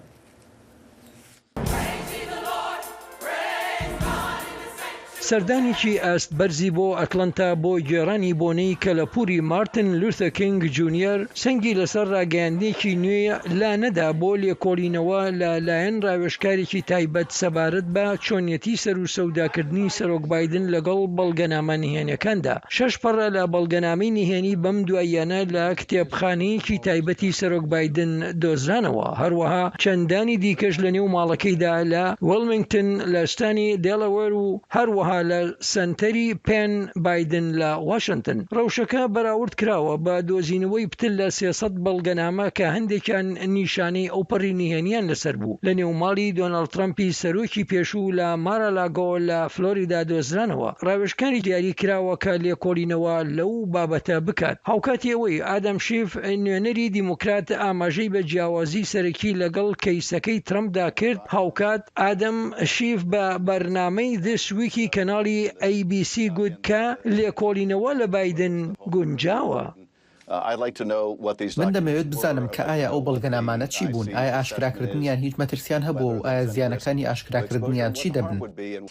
سەردانێکی ئاست بەرزی بۆ ئەتلەنتا بۆ گێڕانی بۆنەی کەلەپوری مارتن لوثەر کینگ جونیەر سەنگی لەسەر ڕاگەیاندنێکی نوێ لا نەدا بۆ لێکۆڵینەوە لە لایەن ڕاوێژکارێکی تایبەت سەبارەت بە چۆنیەتی سەر و سەوداکردنی سەرۆک بایدن لەگەڵ بەڵگەنامە نهێنەکاندا. شەش پەڕە لە بەڵگەنامەی نهێنی بەم دواییانە لە کتێبخانەیەکی تایبەتی سەرۆک بایدن دۆزرانەوە. هەروەها چەندانی دیکەش لە نێو ماڵەکەیدا لە ویلمیگتن لە شتانی دێلەوەر و هەروەها لە سەنتەری پێن بایدن لە واشنگتن. ڕەوشەکە بەراورد کراوە بە دۆزینەوەی پتر لە سێ سەد بەڵگەنامە کە هەندێکیان نیشانەی ئەو پەڕی نهێنیان لەسەر بوو. لە نێو ماڵی دۆناڵد ترەمپی سەرۆکی پێشوو لە مارا لاگۆ لە فلۆریدا دۆزرانەوە. ڕاوێژکاری دیاری کراوە کە لێکۆڵینەوە لەو بابەتە بکات. هاوکاتی ئەوەی ئادەم شیف، نوێنەری دیموکرات، ئاماژەی بە جیاوازی سەرەکی لەگەڵ کەیسەکەی ترەمپدا کرد، هاوکات ئادەم شیف بە بەرنامەی This Week ی کەناڵی A B C گوت کە لێکۆڵینەوە لە بایدن گونجاوە. من دەمەوێت بزانم کە ئایا ئەو بەڵگەنامانە چی بوون؟ ئایا ئاشکراکردنیان هیچ مەترسیان هەبووە و ئایا زیانەکانی ئاشکراکردنیان چی دەبن؟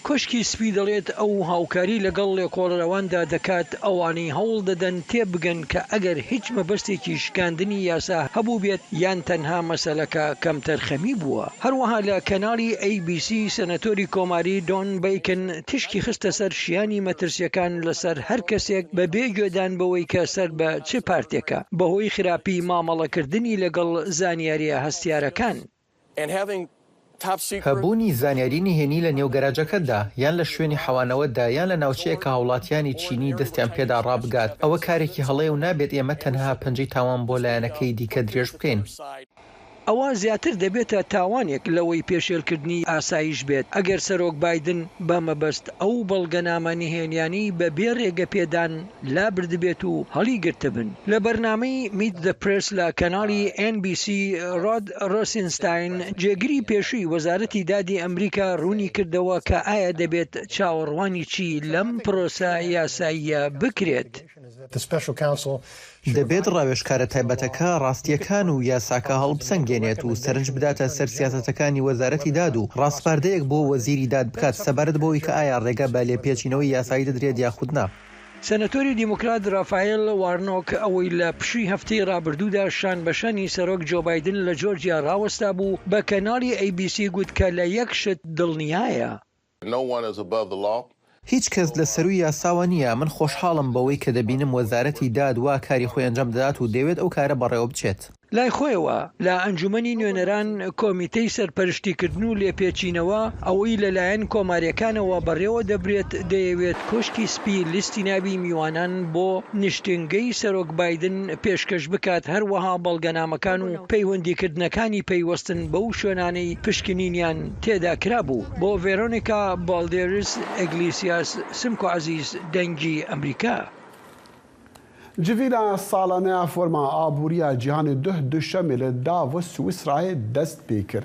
کۆشکی سپی دەڵێت ئەو هاوکاری لەگەڵ لێکۆڵەرەواندا دەکات، ئەوانەی هەوڵ دەدەن تێبگەن کە ئەگەر هیچ مەبەستێکی شکاندنی یاسا هەبوو بێت یان تەنها مەسەلەکە کەم تەرخەمی بووە. هەروەها لە کەناڵی A B C سەنەتۆری کۆماری دۆن بەیکن تیشکی خستە سەر شیانی مەترسیەکان لەسەر هەر کەسێک بە بێ گوێدان بەوەی کە سەر بە چ پارتێکە، بەهۆی خراپی مامەڵەکردنی لەگەڵ زانیاریە هەستیارەکان. هەبوونی زانیاری نهێنی لە نێو گەراجەکەتدا یان لە شوێنی حەوانەوەتدا یان لە ناوچەیەک کە هاوڵاتیانی چینی دەستیان پێدا ڕابگات، ئەوە کارێکی هەڵەیە و نابێت ئێمە تەنها پەنجەی تاوان بۆ لایەنەکەی دیکە درێژ بکەین. ئەوە زیاتر دەبێتە تاوانێک لەوەی پێشێلکردنی ئاسایش بێت، ئەگەر سەرۆک بایدن بە مەبەست ئەو بەڵگەنامە نهێنیانەی بە بێ ڕێگەپێدان لابردبێت و هەڵیگرتبن. لە بەرنامەی Meet the Press لە کەناڵی N B C، ڕۆد ڕۆسینستاین، جێگری پێشووی وەزارەتی دادی ئەمریکا، ڕوونی کردەوە کە ئایا دەبێت چاوەڕوانی چی لەم پرۆسە یاساییە بکرێت. دەبێت ڕاوێژکارە تایبەتەکە ڕاستیەکان و یاساکە هەڵبسەنگێنێت و سەرنج بداتە سەر سیاسەتەکانی وەزارەتی داد و ڕاسپاردەیەک بۆ وەزیری داد بکات سەبارەت بەوەی کە ئایا ڕێگە بە لێپێچینەوەی یاسایی دەدرێت یاخود نا. سەنەتۆری دیموکرات ڕافائێل وارنۆک ئەوەی لە پشووی هەفتەی ڕابردوودا شان بە شانی سەرۆک جۆ بایدن لە جۆرجیا ڕاوەستا بوو، بە کەناڵی A B C گوت کە لە یەک شت دڵنیایە. No one is above the law. هیچ کەس لە سەرووی یاساوە نییە. من خۆشحاڵم بەوەی کە دەبینم وەزارەتی داد وا کاری خۆی ئەنجام دەدات و دەیەوێت ئەو کارە بەڕێوە بچێت. لای خۆیەوە، لە ئەنجومەنی نوێنەران کۆمیتەی سەرپەرشتیکردن و لێپێچینەوە، ئەوەی لەلایەن کۆماریەکانەوە بەڕێوە دەبرێت، دەیەوێت کۆشکی سپی لیستی ناوی میوانان بۆ نیشتنگەی سەرۆک بایدن پێشکەش بکات، هەروەها بەڵگەنامەکان و پەیوەندیکردنەکانی پەیوەستن بەو شوێنانەی پشکنینیان تێدا کرابوو. بۆ ڤێرۆنیکا بالدێرس ئەگلیسیاس، سمکۆ عەزیز، دەنگی ئەمریکا. Civîna salaneya Forma Aboriya Cîhanê duh duşemê li Davos, Swîsrayê dest pê kir.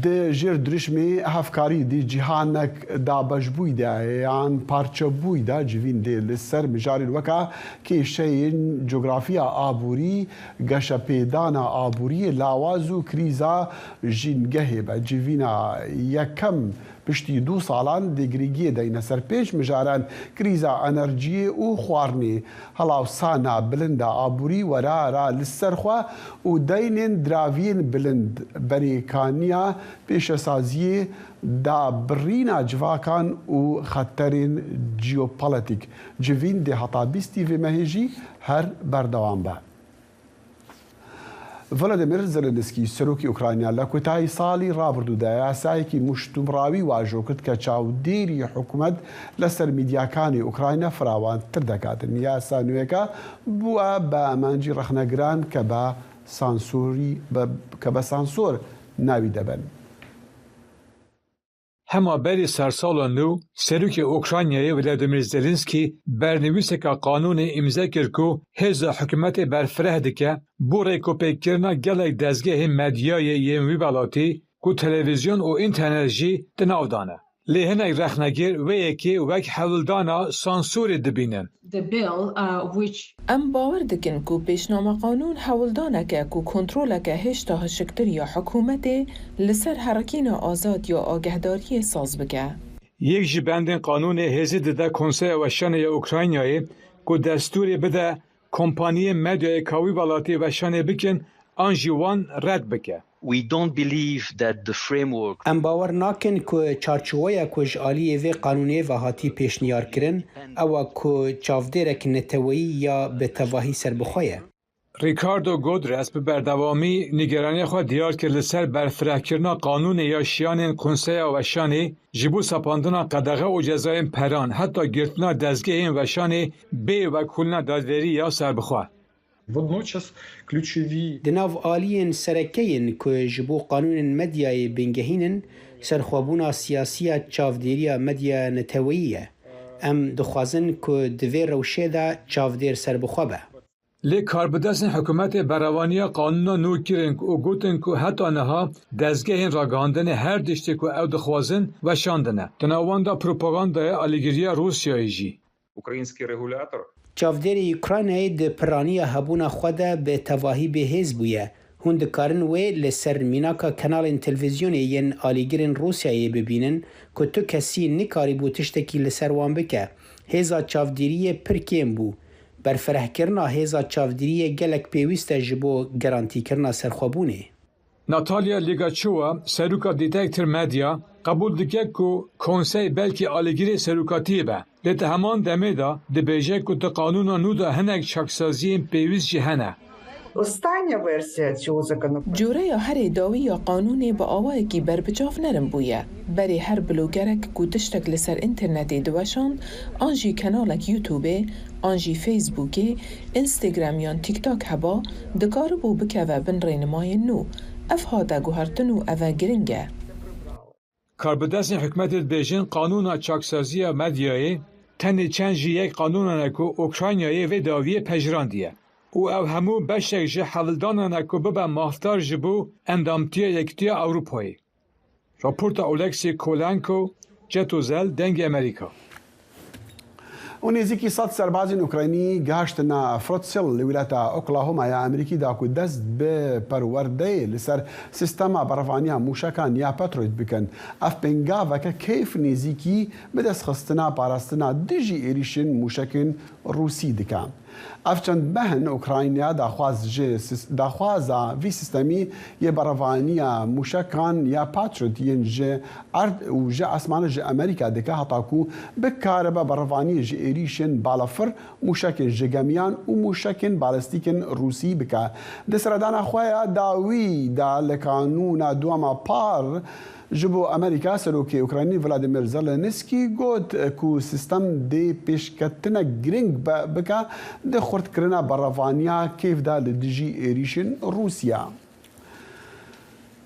Di jêr dirûşmê hevkarî di cîhanek dabeşbûyî de yan parçebûyî de civîn dê li ser mijarên weka kêşeyên cografiya aborî, geşepêdana aboriyê lawaz û krîza jîngehê be. Civîna yekem piştî du salan di girîngiyê de yîne ser pênc mijaran: krîza enerjiyê û xwarinê, helawsana bilind a aborî, werara li ser xwe û deynên diraviyên bilind, berêkaniya pêşesaziyê, dabirîna civakan û xeterên jeopolitîk. Civîn dê heta bîstî vê mehê jî her berdewam be. Volodymyr Zelensky, serokê Ukrayna, li kotayî salî rabûrdû de yasayekî muştumrawî wajo kir ke çavdêrî hikûmet li ser mîdyakanê Ukrayna firawantir dekatin. Yasa nûyeke bûye bi amancî rexnegiran ke be sansorî, be, ke be sansor navî de bin. Hema berî sersala nû, serokê Ukraynayê Volodymyr Zelensky bernivîseka qanûnê îmze kir ku hêza hikûmetê berfireh dike bo rêkopêkkirina gelek dezgehên medyayê yên wî welatî ku televîzyon û înternet jî di nav de ne. Lê hinek rexnegir vê yekê wek hewldana sansorê dibînin. The bill, uh, which Em bawer dikin ku pêşnama qanûn hewldaneke ku kontroleke hêşta hişiktir ya hikûmetê li ser herekîna azad ya agehdariyê saz bike. Yek ji bendên qanûnê hêzî dide Konseya Weşanê ya Ukraynayê ku destûrê bide kompaniyên medyayê ka wî welatî weşanê bikin an jî wan red bike. We don't believe that the framework Em bawer nakin ku çarçoweya ku ji aliyê vê qanûnê ve hatî pêşniyarkirin, ew e ku çavdêrek neteweyî ya bi tevahî serbixwe ye. Ricardo Godres bi berdewamî nîgeraniya xwe diyar kir li ser berfirehkirina qanûnê ya şiyanên Konseya Weşanê ji bo sepandina qedexe û cezayên peran heta girtina dezgehên weşanê bê vekolîna dadverî ya serbixwe. Водночас ключові Di nav aliyên sereke yên ku ji bo qanûnên medyayê bingehîn in, serxwebûna siyasî ya çavdêriya medyaya neteweyî ye. Em dixwazin ku di vê rewşê de çavdêr serbixwe be. Lê karbidestên hikûmetê berevaniya qanûna nû kirin û gotin ku heta niha dezgehên ragihandinê her tiştê ku ew dixwazin weşandine. Di nav wan de propagandaya alîgiriya Rûsyayê jî. Український регулятор Çavdêrê Ukraynayê di piraniya hebûna xwe de bi tevahî bêhêz bûye. Hûn dikarin wê li ser mînaka kanalên televîzyonê yên alîgirên Rûsyayê bibînin ku tu kesî nikarîbû tiştekî li ser wan bike. Hêza çavdêriyê pir kêm bû. Berfirehkirina hêza çavdêriyê gelek pêwîst e ji bo gerantîkirina serxwebûnê. Natalya Ligaçova, seroka Detektor Medya, qebûl dike ku konsey belkî alîgirê serokatiyê be, lê di heman demê de dibêje ku di qanûna nû de hinek çaksaziyên pêwîst jî hene. Остання версія цього законопроекту. Coreya herê dawî ya qanûnê bi awayekî berbiçav nerin bûye. Berê her blogerek ku tiştek li ser înternetê diweşand, an jî kenalek YouTubeê, an jî Facebookê, Instagram yan TikTok heba, dikaribû bikeve bin rênimayên nû. Ev hate guhertin û ev e giring e. Karbidestên hikûmetê dibêjin qanûna çaksaziya medyayê tenê çend ji yek qanûnan e ku Ukraynayê vê dawiyê pejirandî ye û ew hemû beşek ji hewldanan e ku bibe mafdar ji bo endamtiya Yekîtiya Ewropayê. Raporta Oleksî Kolenko, Ceto Zel, Dengê Amerîka. û nêzîkî sed serbazên Ukraynî gihiştine Footsville li wîlata Oklahomaya Amerîkî da ku dest bi perwerdeyê li ser sîstema berevaniya mûşekan ya Patriot bikin. Ev pêngaveke kêf nêzîkî bidestxistina parastina dijî êrîşên mûşekên Rûsî dike. Ev çend meh in Ukrayna daxwaz ji sis-, daxwaza vî sîstemî yê berevaniya mûşekan ya Patriot yên ji erd û ji esmanê ji Amerîka dike, heta ku bikaribe berevaniyê ji êrîşên balafir, mûşekên ji gemiyan û mûşekên balistîkên Rûsî bike. Di seredana xwe ya dawî de li kanûna duwema par ji bo Amerîka, serokê Ukraynî Volodymyr Zelensky got ku sîstem dê pêşketinek girîng be-, bike di xurtkirina berevaniya kêf de li dijî êrîşên Rûsya.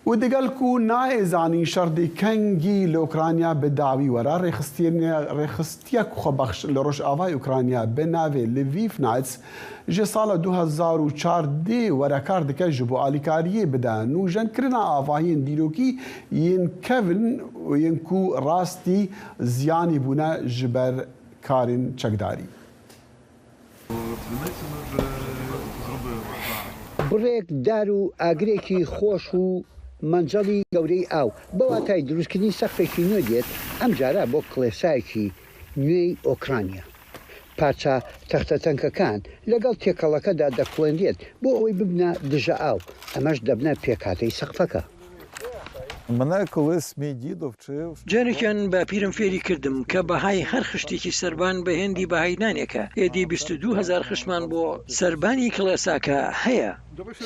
Û digel ku nayê zanîn şer dê kengî li Ukrayna bi dawî were, rêxistiyên-, rêxistiyek xwebexş li Rojavayê Ukrayna bi navê Lviv Nights ji sala du hezar û çardeh were kar dike ji bo alîkariyê bide nûjenkirina avahiyên dîrokî yên kevin û yên ku rastî ziyanî bûne ji ber karên çekdarî. بڕێک دار و ئاگرێکی خۆش و مەنجەڵی گەورەی ئاو، بە واتای دروستکردنی سەقفێکی نوێ دێت، ئەم جارە بۆ کڵێسایەکی نوێی ئۆکرانیا. پارچە تەختە تەنکەکان لەگەڵ تێکەڵەکەدا دەکوڵێنرێت بۆ ئەوەی ببنە دژە ئاو، ئەمەش دەبنە پێکهاتەی سەقفەکە. Мене колись мій дідо вчив, що جارێکیان باپیرم فێری کردم کە بەهای هەر خشتێکی سەربان بە هێندی بەهای نانێکە. ئێدی بیست و دوو هەزار خشتمان بۆ سەربانی کڵێساکە هەیە.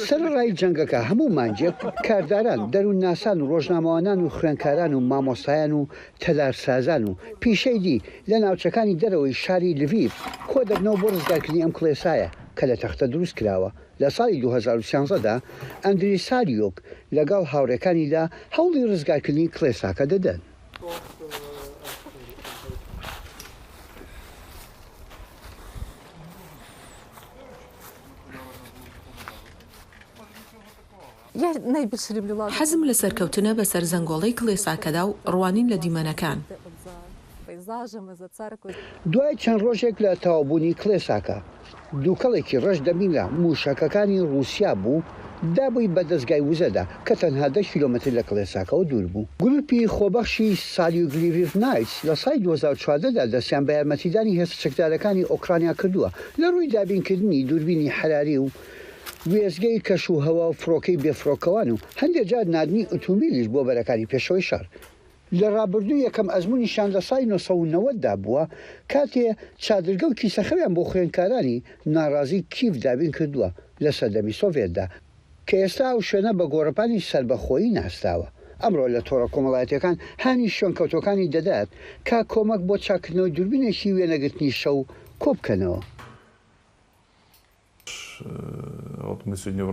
سەرەڕای جەنگەکە، هەموو مانگێک کارداران، دەروونناسان و ڕۆژنامەوانان و خوێنکاران و مامۆستایان و تەلارسازان و پیشەی دی لە ناوچەکانی دەرەوەی شاری لڤیڤ کۆ دەبنەوە بۆ ڕزگارکردنی ئەم کڵێسایە کە لە تەختە دروست کراوە. لە ساڵی دوو هەزار و سیانزە دا ئەندری ساریۆک لەگەڵ هاوڕێکانیدا هەوڵی ڕزگارکردنی کڵێساکە دەدەن. Я найбільше люблю лазити. حەزم لە سەرکەوتنە بەسەر زەنگۆڵەی کڵێساکەدا و ڕوانین لە دیمەنەکان. دوای چەند ڕۆژێک لە تەواوبوونی کڵێساکە، دووکەڵێکی ڕەش دەبینرا مووشەکەکانی ڕووسیا بوو، دابووی بە دەستگای وزەدا کە تەنها دە کیلۆمەتر لە کڵێساکەوە دوور بوو. گروپی خۆبەخشی سالیوگلیڤیڤ نایتس لە ساڵی دوو هەزار و چواردە دا دەستیان بە یارمەتیدانی هێزە چەکدارەکانی ئۆکرانیا کردووە لە ڕووی دابینکردنی دووربینی حەراری و وێستگەی کەش و هەوا و فڕۆکەی بێفڕۆکەوان و هەندێک جار ناردنی ئۆتۆمبیلیش بۆ بەرەکانی پێشەوەی شەڕ. لە ڕابردوو یەکەم ئەزموونیشیان لە ساڵی نۆ سەد و نەوەد دا بووە، کاتێ چادرگە و کیسەخەویان بۆ خوێندکارانی ناڕازی کیڤ دابین کردووە لە سەردەمی سۆڤێتدا، کە ئێستا ئەو شوێنە بە گۆڕەپانی سەربەخۆیی ناسراوە. ئەمڕۆ لە تۆڕە کۆمەڵایەتیەکان هانی شوێنکەوتوەکانی دەدات کە کۆمەک بۆ چاکردنەوەی دووربینێکی وێنەگرتنی شەو کۆبکەنەوە.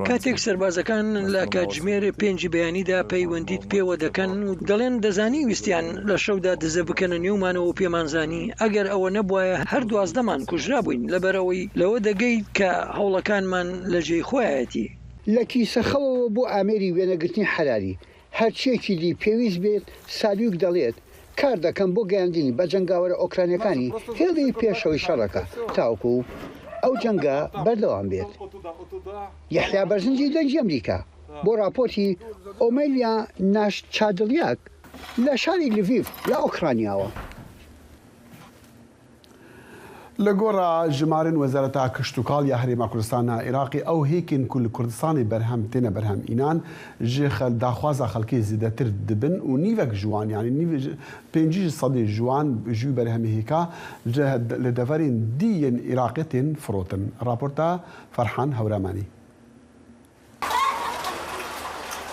کاتێک سەربازەکان لە کاتژمێر پێنجی بەیانیدا پەیوەندیت پێوە دەکەن و دەڵێن دەزانی ویستیان لە شەودا دزە بکەنە نێومانەوە و پێمان زانی، ئەگەر ئەوە نەبوایە هەر دوازدەمان کوژرا بووین، لەبەرەوەی لەوە دەگەیت کە هەوڵەکانمان لە جێی خۆیایەتی. لە کیسەخەوەوە بۆ ئامێری وێنەگرتنی حەراری، هەرچیەکی دی پێویست بێت، سالیوک دەڵێت، کار دەکەم بۆ گەیاندنی بە جەنگاوەرە ئۆکرانیەکانی هێڵی پێشەوەی شەڕەکە، تاوەکو ئەو جەنگە بەردەوام بێت. یەحیا بەرزنجی دەنگی ئەمریکا بۆ راپۆرتی ئۆمەلیا ناشچادڵیاک لە شاری لڤیڤ لە ئۆکرانیاوە. Li gora jimarên Wezareta Kişt û Kal ya Herêma Kurdistana Iraqê, ew hêkên ku li Kurdistanê berhem têne berhem înan, ji xel-, daxwaza xelkê zêdetir dibin û nîvek ji wan, yanî nîv-, pêncî ji sedê ji wan ji wî berhemê hêka li, li deverên dî yên Iraqê tên firotin. Raporta Ferhan Hewramanî.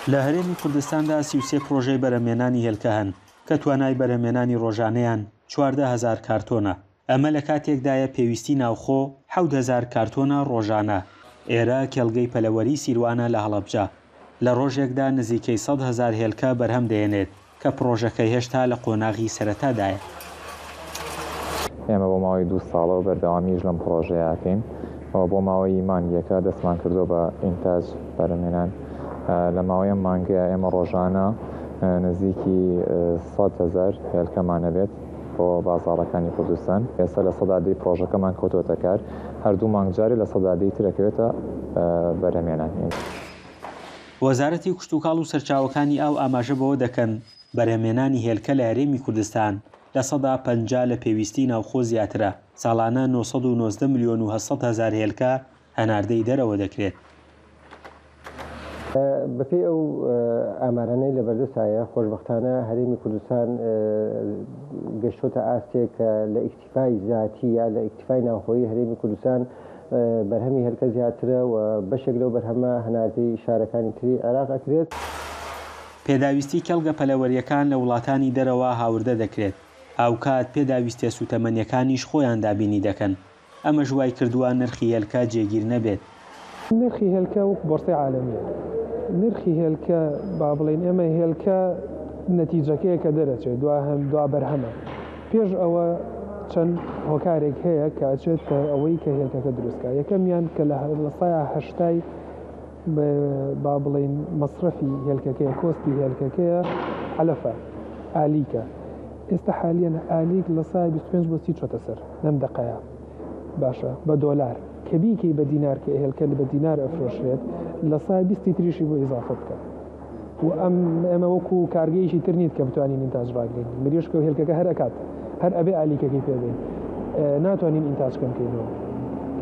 لە هەرێمی کوردستاندا سی و سێ پرۆژەی بەرەمێنانی هێلکە هەن کە توانای بەرەمێنانی ڕۆژانەیان چواردە هەزار کارتۆنە. ئەمە لە کاتێکدایە پێویستی ناوخۆ حەوت هەزار کارتۆنە ڕۆژانە. ئێرە کێڵگەی پەلەوەری سیروانە لە هەڵەبجە. لە ڕۆژێکدا نزیکەی سەد هەزار هێلکە بەرهەم دەهێنێت کە پڕۆژەکە هێشتا لە قۆناغی سەرەتادایە. ئێمە بۆ ماوەی دوو ساڵە و بەردەوامیش لەم پڕۆژەیە ئەکەین. ئەوە بۆ ماوەی مانگێکە دەستمان کردووە بە ئینتاج بەرەمێنان. لە ماوەی ئەم مانگەیە ئێمە ڕۆژانە نزیکی سەد هەزار هێلکەمان ئەبێت. بۆ بازاڕەکانی کوردستان. ئێستا لە سەدا دەی پرۆژەکەمان کەوتووەتە کار، هەر دوو مانگ جارێ لە سەدا دەی ترەکەوێتە، ئە، بەرهەمێنان. وەزارەتی کشتوکاڵ و سەرچاوەکانی ئاو ئاماژە بەوە دەکەن، بەرهەمێنانی هێلکە لە هەرێمی کوردستان لە سەدا پەنجا لە پێویستی ناوخۆ زیاترە. ساڵانە نۆ سەد و نۆزدە ملیۆن و هەشت سەد هەزار هێلکە هەناردەی دەرەوە دەکرێت. بەپێی ئەو ئامارانەی لە بەردەستایە، خۆشبەختانە هەرێمی کوردستان گەشتۆتە ئاستێک کە لە ئیکتیفای زاتی یا لە ئیکتیفای ناوخۆی هەرێمی کوردستان بەرهەمی هێلکە زیاترە و بەشێک لەو بەرهەمە هەناردەی شارەکانی تری عێراق ئەکرێت. پێداویستی کەڵگە پەلەوەریەکان لە وڵاتانی دەرەوە هاوردە دەکرێت، هاوکات پێداویستیە سوتەمەنیەکانیش خۆیان دابینی دەکەن. ئەمەش وای کردووە نرخی هێلکە جێگیر نەبێت. نرخی هێلکە وەک بۆرسەی عالەمیە. نرخی هێلکە، با بڵێن ئێمە هێلکە نەتیجەکەیە کە دەرەچێت، دوا هەم دوا بەرهەمە. پێش ئەوە چەند هۆکارێک هەیە کە ئەچێتە ئەوەی کە هێلکەکە دروستکە. یەکەمیان کە لە لە سەیا هەشتای با بڵێن مەسرەفی هێلکەکەیە، کۆستی هێلکەکەیە، عەلەفە، ئالیکە. ئێستا حالیەن ئالیک لە سەیا بیست و پێنج بۆ سی چۆتە سەر لەم دەقەیە. باشە، بە دۆلار کە بیکەی بە دینار، کە هێلکە بە دینار ئەفرۆشرێت، لە سەیا بیست تریشی بۆ ئیزافە بکە. و ئەم ئێمە وەکو کارگەیەکی تر نیت کە بتوانین ئینتاج ڕاگرین. مریشکە و هێلکەکە هەر ئەکات، هەر ئەبێ ئالیکەکەی پێ بین. ناتوانین ئینتاج کەم کەینەوە.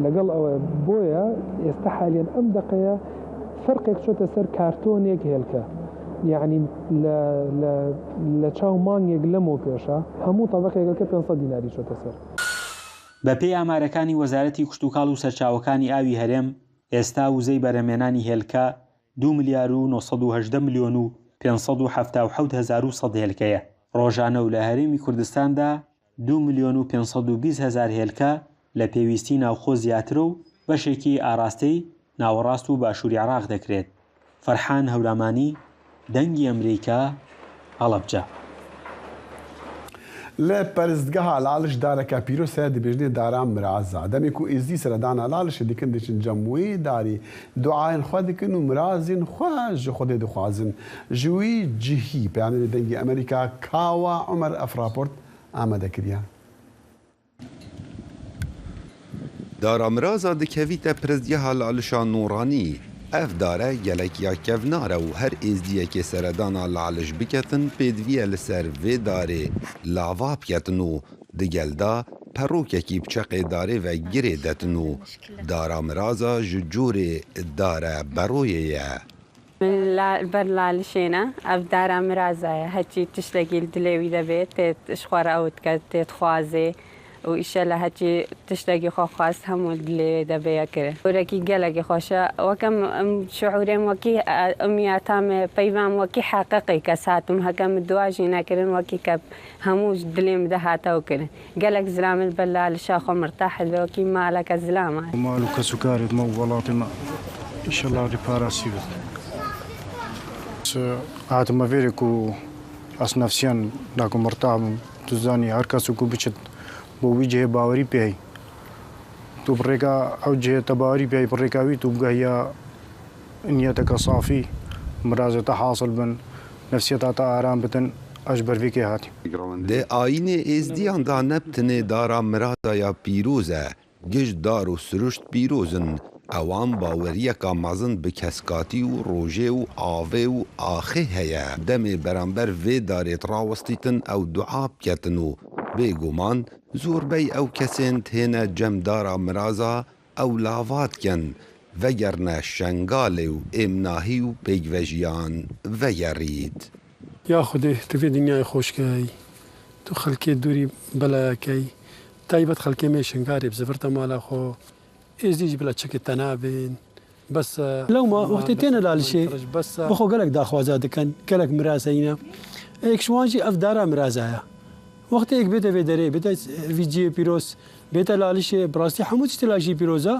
لەگەڵ ئەوە بۆیە ئێستا حالیەن ئەم دەقەیە فەرقێک چۆتە سەر کارتۆنێک هێلکە. یعنی لە چاو مانگێک لەمەو پێشە هەموو تەبەقێک هێلکە پێنج سەد دیناری چۆتە سەر. بە پێی ئامارەکانی وەزارەتی کشتوکاڵ و سەرچاوەکانی ئاوی هەرێم، ئێستا وزەی بەرهەمێنانی هێلکە دوو ملیار و نۆ سەد و هەژدە ملیۆن و پێنج سەد و حەفتا و حەوت هەزار و سەد هێلکەیە ڕۆژانە و لە هەرێمی کوردستاندا دوو ملیۆن و پێنج سەد و بیست هەزار هێلکە لە پێویستی ناوخۆ زیاترە و بەشێکی ئاراستەی ناوەڕاست و باشووری عێراق دەکرێت. فەرحان هەورامانی، دەنگی ئەمریکا، هەڵەبجە. Li perestgeha Laliş dareke pîroz heye, dibêjinê dara Miraza. Demê ku êzdî seredana Lalişê dikin, diçin cem wê darê, duayên xwe dikin û mirazên xwe ji Xwedê dixwazin. Ji wî cihî peyamnêrê Dengê Amerîka Kawa Omer ev raport amade kiriye. Dara Miraza dikevîte pirsgeha Lalişa Nûranî. Ev dare gelek ya kevnar e û her êzdiyekê seredana Laliş biketin pêdiviye li ser vê darê lava biketin û di gel de perokekî bi çeqê darê ve girê detin û dara Miraza ji corê dare beroyê ye. Min li ber Lalişê ne, ev dara Miraza ye. Heçî tiştekî li dilê wî de bê, tê ji xwe re ew dike, tê dixwazê û îşellah heçî tiştekî xwe xwest hemû li dilê wê de bê ye kirin. Gorekî gelekî xweş e. Weke min, em şiûrê min wekî, em ya tam e, peyva min wekî heqiqî kes hatim. Heke min dua jî nekirin, wekî ke hemû ji dilê min de hate ew kirin. Gelek zilam li ber Lalişa xwe mirtah dibe, wekî maleke zilam e. Mal û kesukarê me û welatê me, înşellah rêparasî be. Hatime vêrê ku ez nefsiyan naku mirtah bim. Tu zanî, her kes ku biçit bo wî cihê bawerî pê heyî. Tu bi rêka ew cihê te bawerî pê heyî, bi rêka wî tu bigehiya niyeteke safî, mirazê te hasil bin, nefsiyeta te aram bitin, ez ji ber vê kê hatîm. Di ayînê êzdiyan de ne bi tenê dara Miraza ya pîroz e, giş dar û siruşt pîroz in. Ewan baweriyeka mezin bi keskatî û rojê û avê û axê heye. Demê beramber vê darê dirawestîtin ew dua biketin û bêguman zorbey ew kesên têne cem dara Miraza ew lava dikin, vegerine Şengalê û êmnahî û pêkvejiyan vegerît. Ya Xwedê, tu vê dinyayê xweş key, tu xelkê dûrî bela key, taybet xelkê me Şengalê bi zivir te mala xwe, êzdî jî bila çekê te nabên. Bes e. Lewma wextê têne Lalişê, bi xwe gelek daxwaza dikin, gelek mirazeyî ne. Êk ji wan jî ev dara miraza ye. Wextê êk bête vê derê, bête vî cihê pîroz, bête Lalişê, bi rastî hemû tiştê Lalişê pîroz e.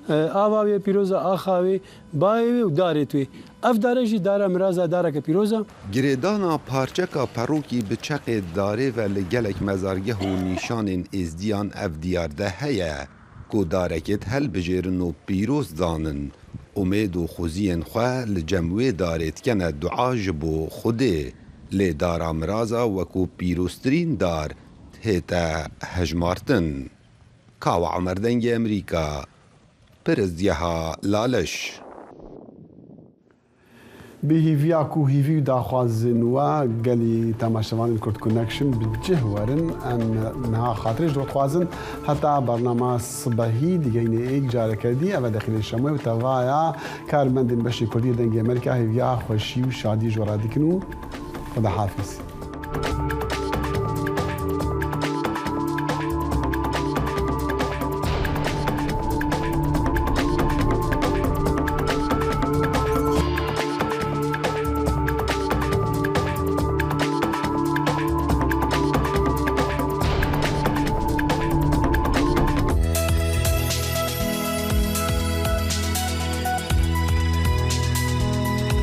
E, ava wê pîroz e, axa wê, bayê wê û darê wê. Ev dare jî dara miraza dareke pîroz e. Girêdana parçeka perokî bi çeqê darê ve li gelek mezargeh û nîşanên êzdiyan ev diyar de heye, ku darekêt helbijêrin û pîroz zanin. Umêd û xweziyên xwe li cem wê darê dikene dua ji bo Xwedê. Lê dara miraza wekû pîroztirîn dar, hête hejmartin. Kawa Omer, Dengê Emerîka, Pirizgeha Laliş. Bi hîviya ku hîvî û daxwazên we gelî temaşevanên Kurd Connection bi cih werin, em niha xatirê ji we dixwazin heta bernama sibehî digehîne êk careke dî. Ev e Deqîlê Şemê û tevaya karmendên beşê Kurdî yê Dengê Emerîka hêviya xweşî û şadî ji we re dikin û Xwedahafîz.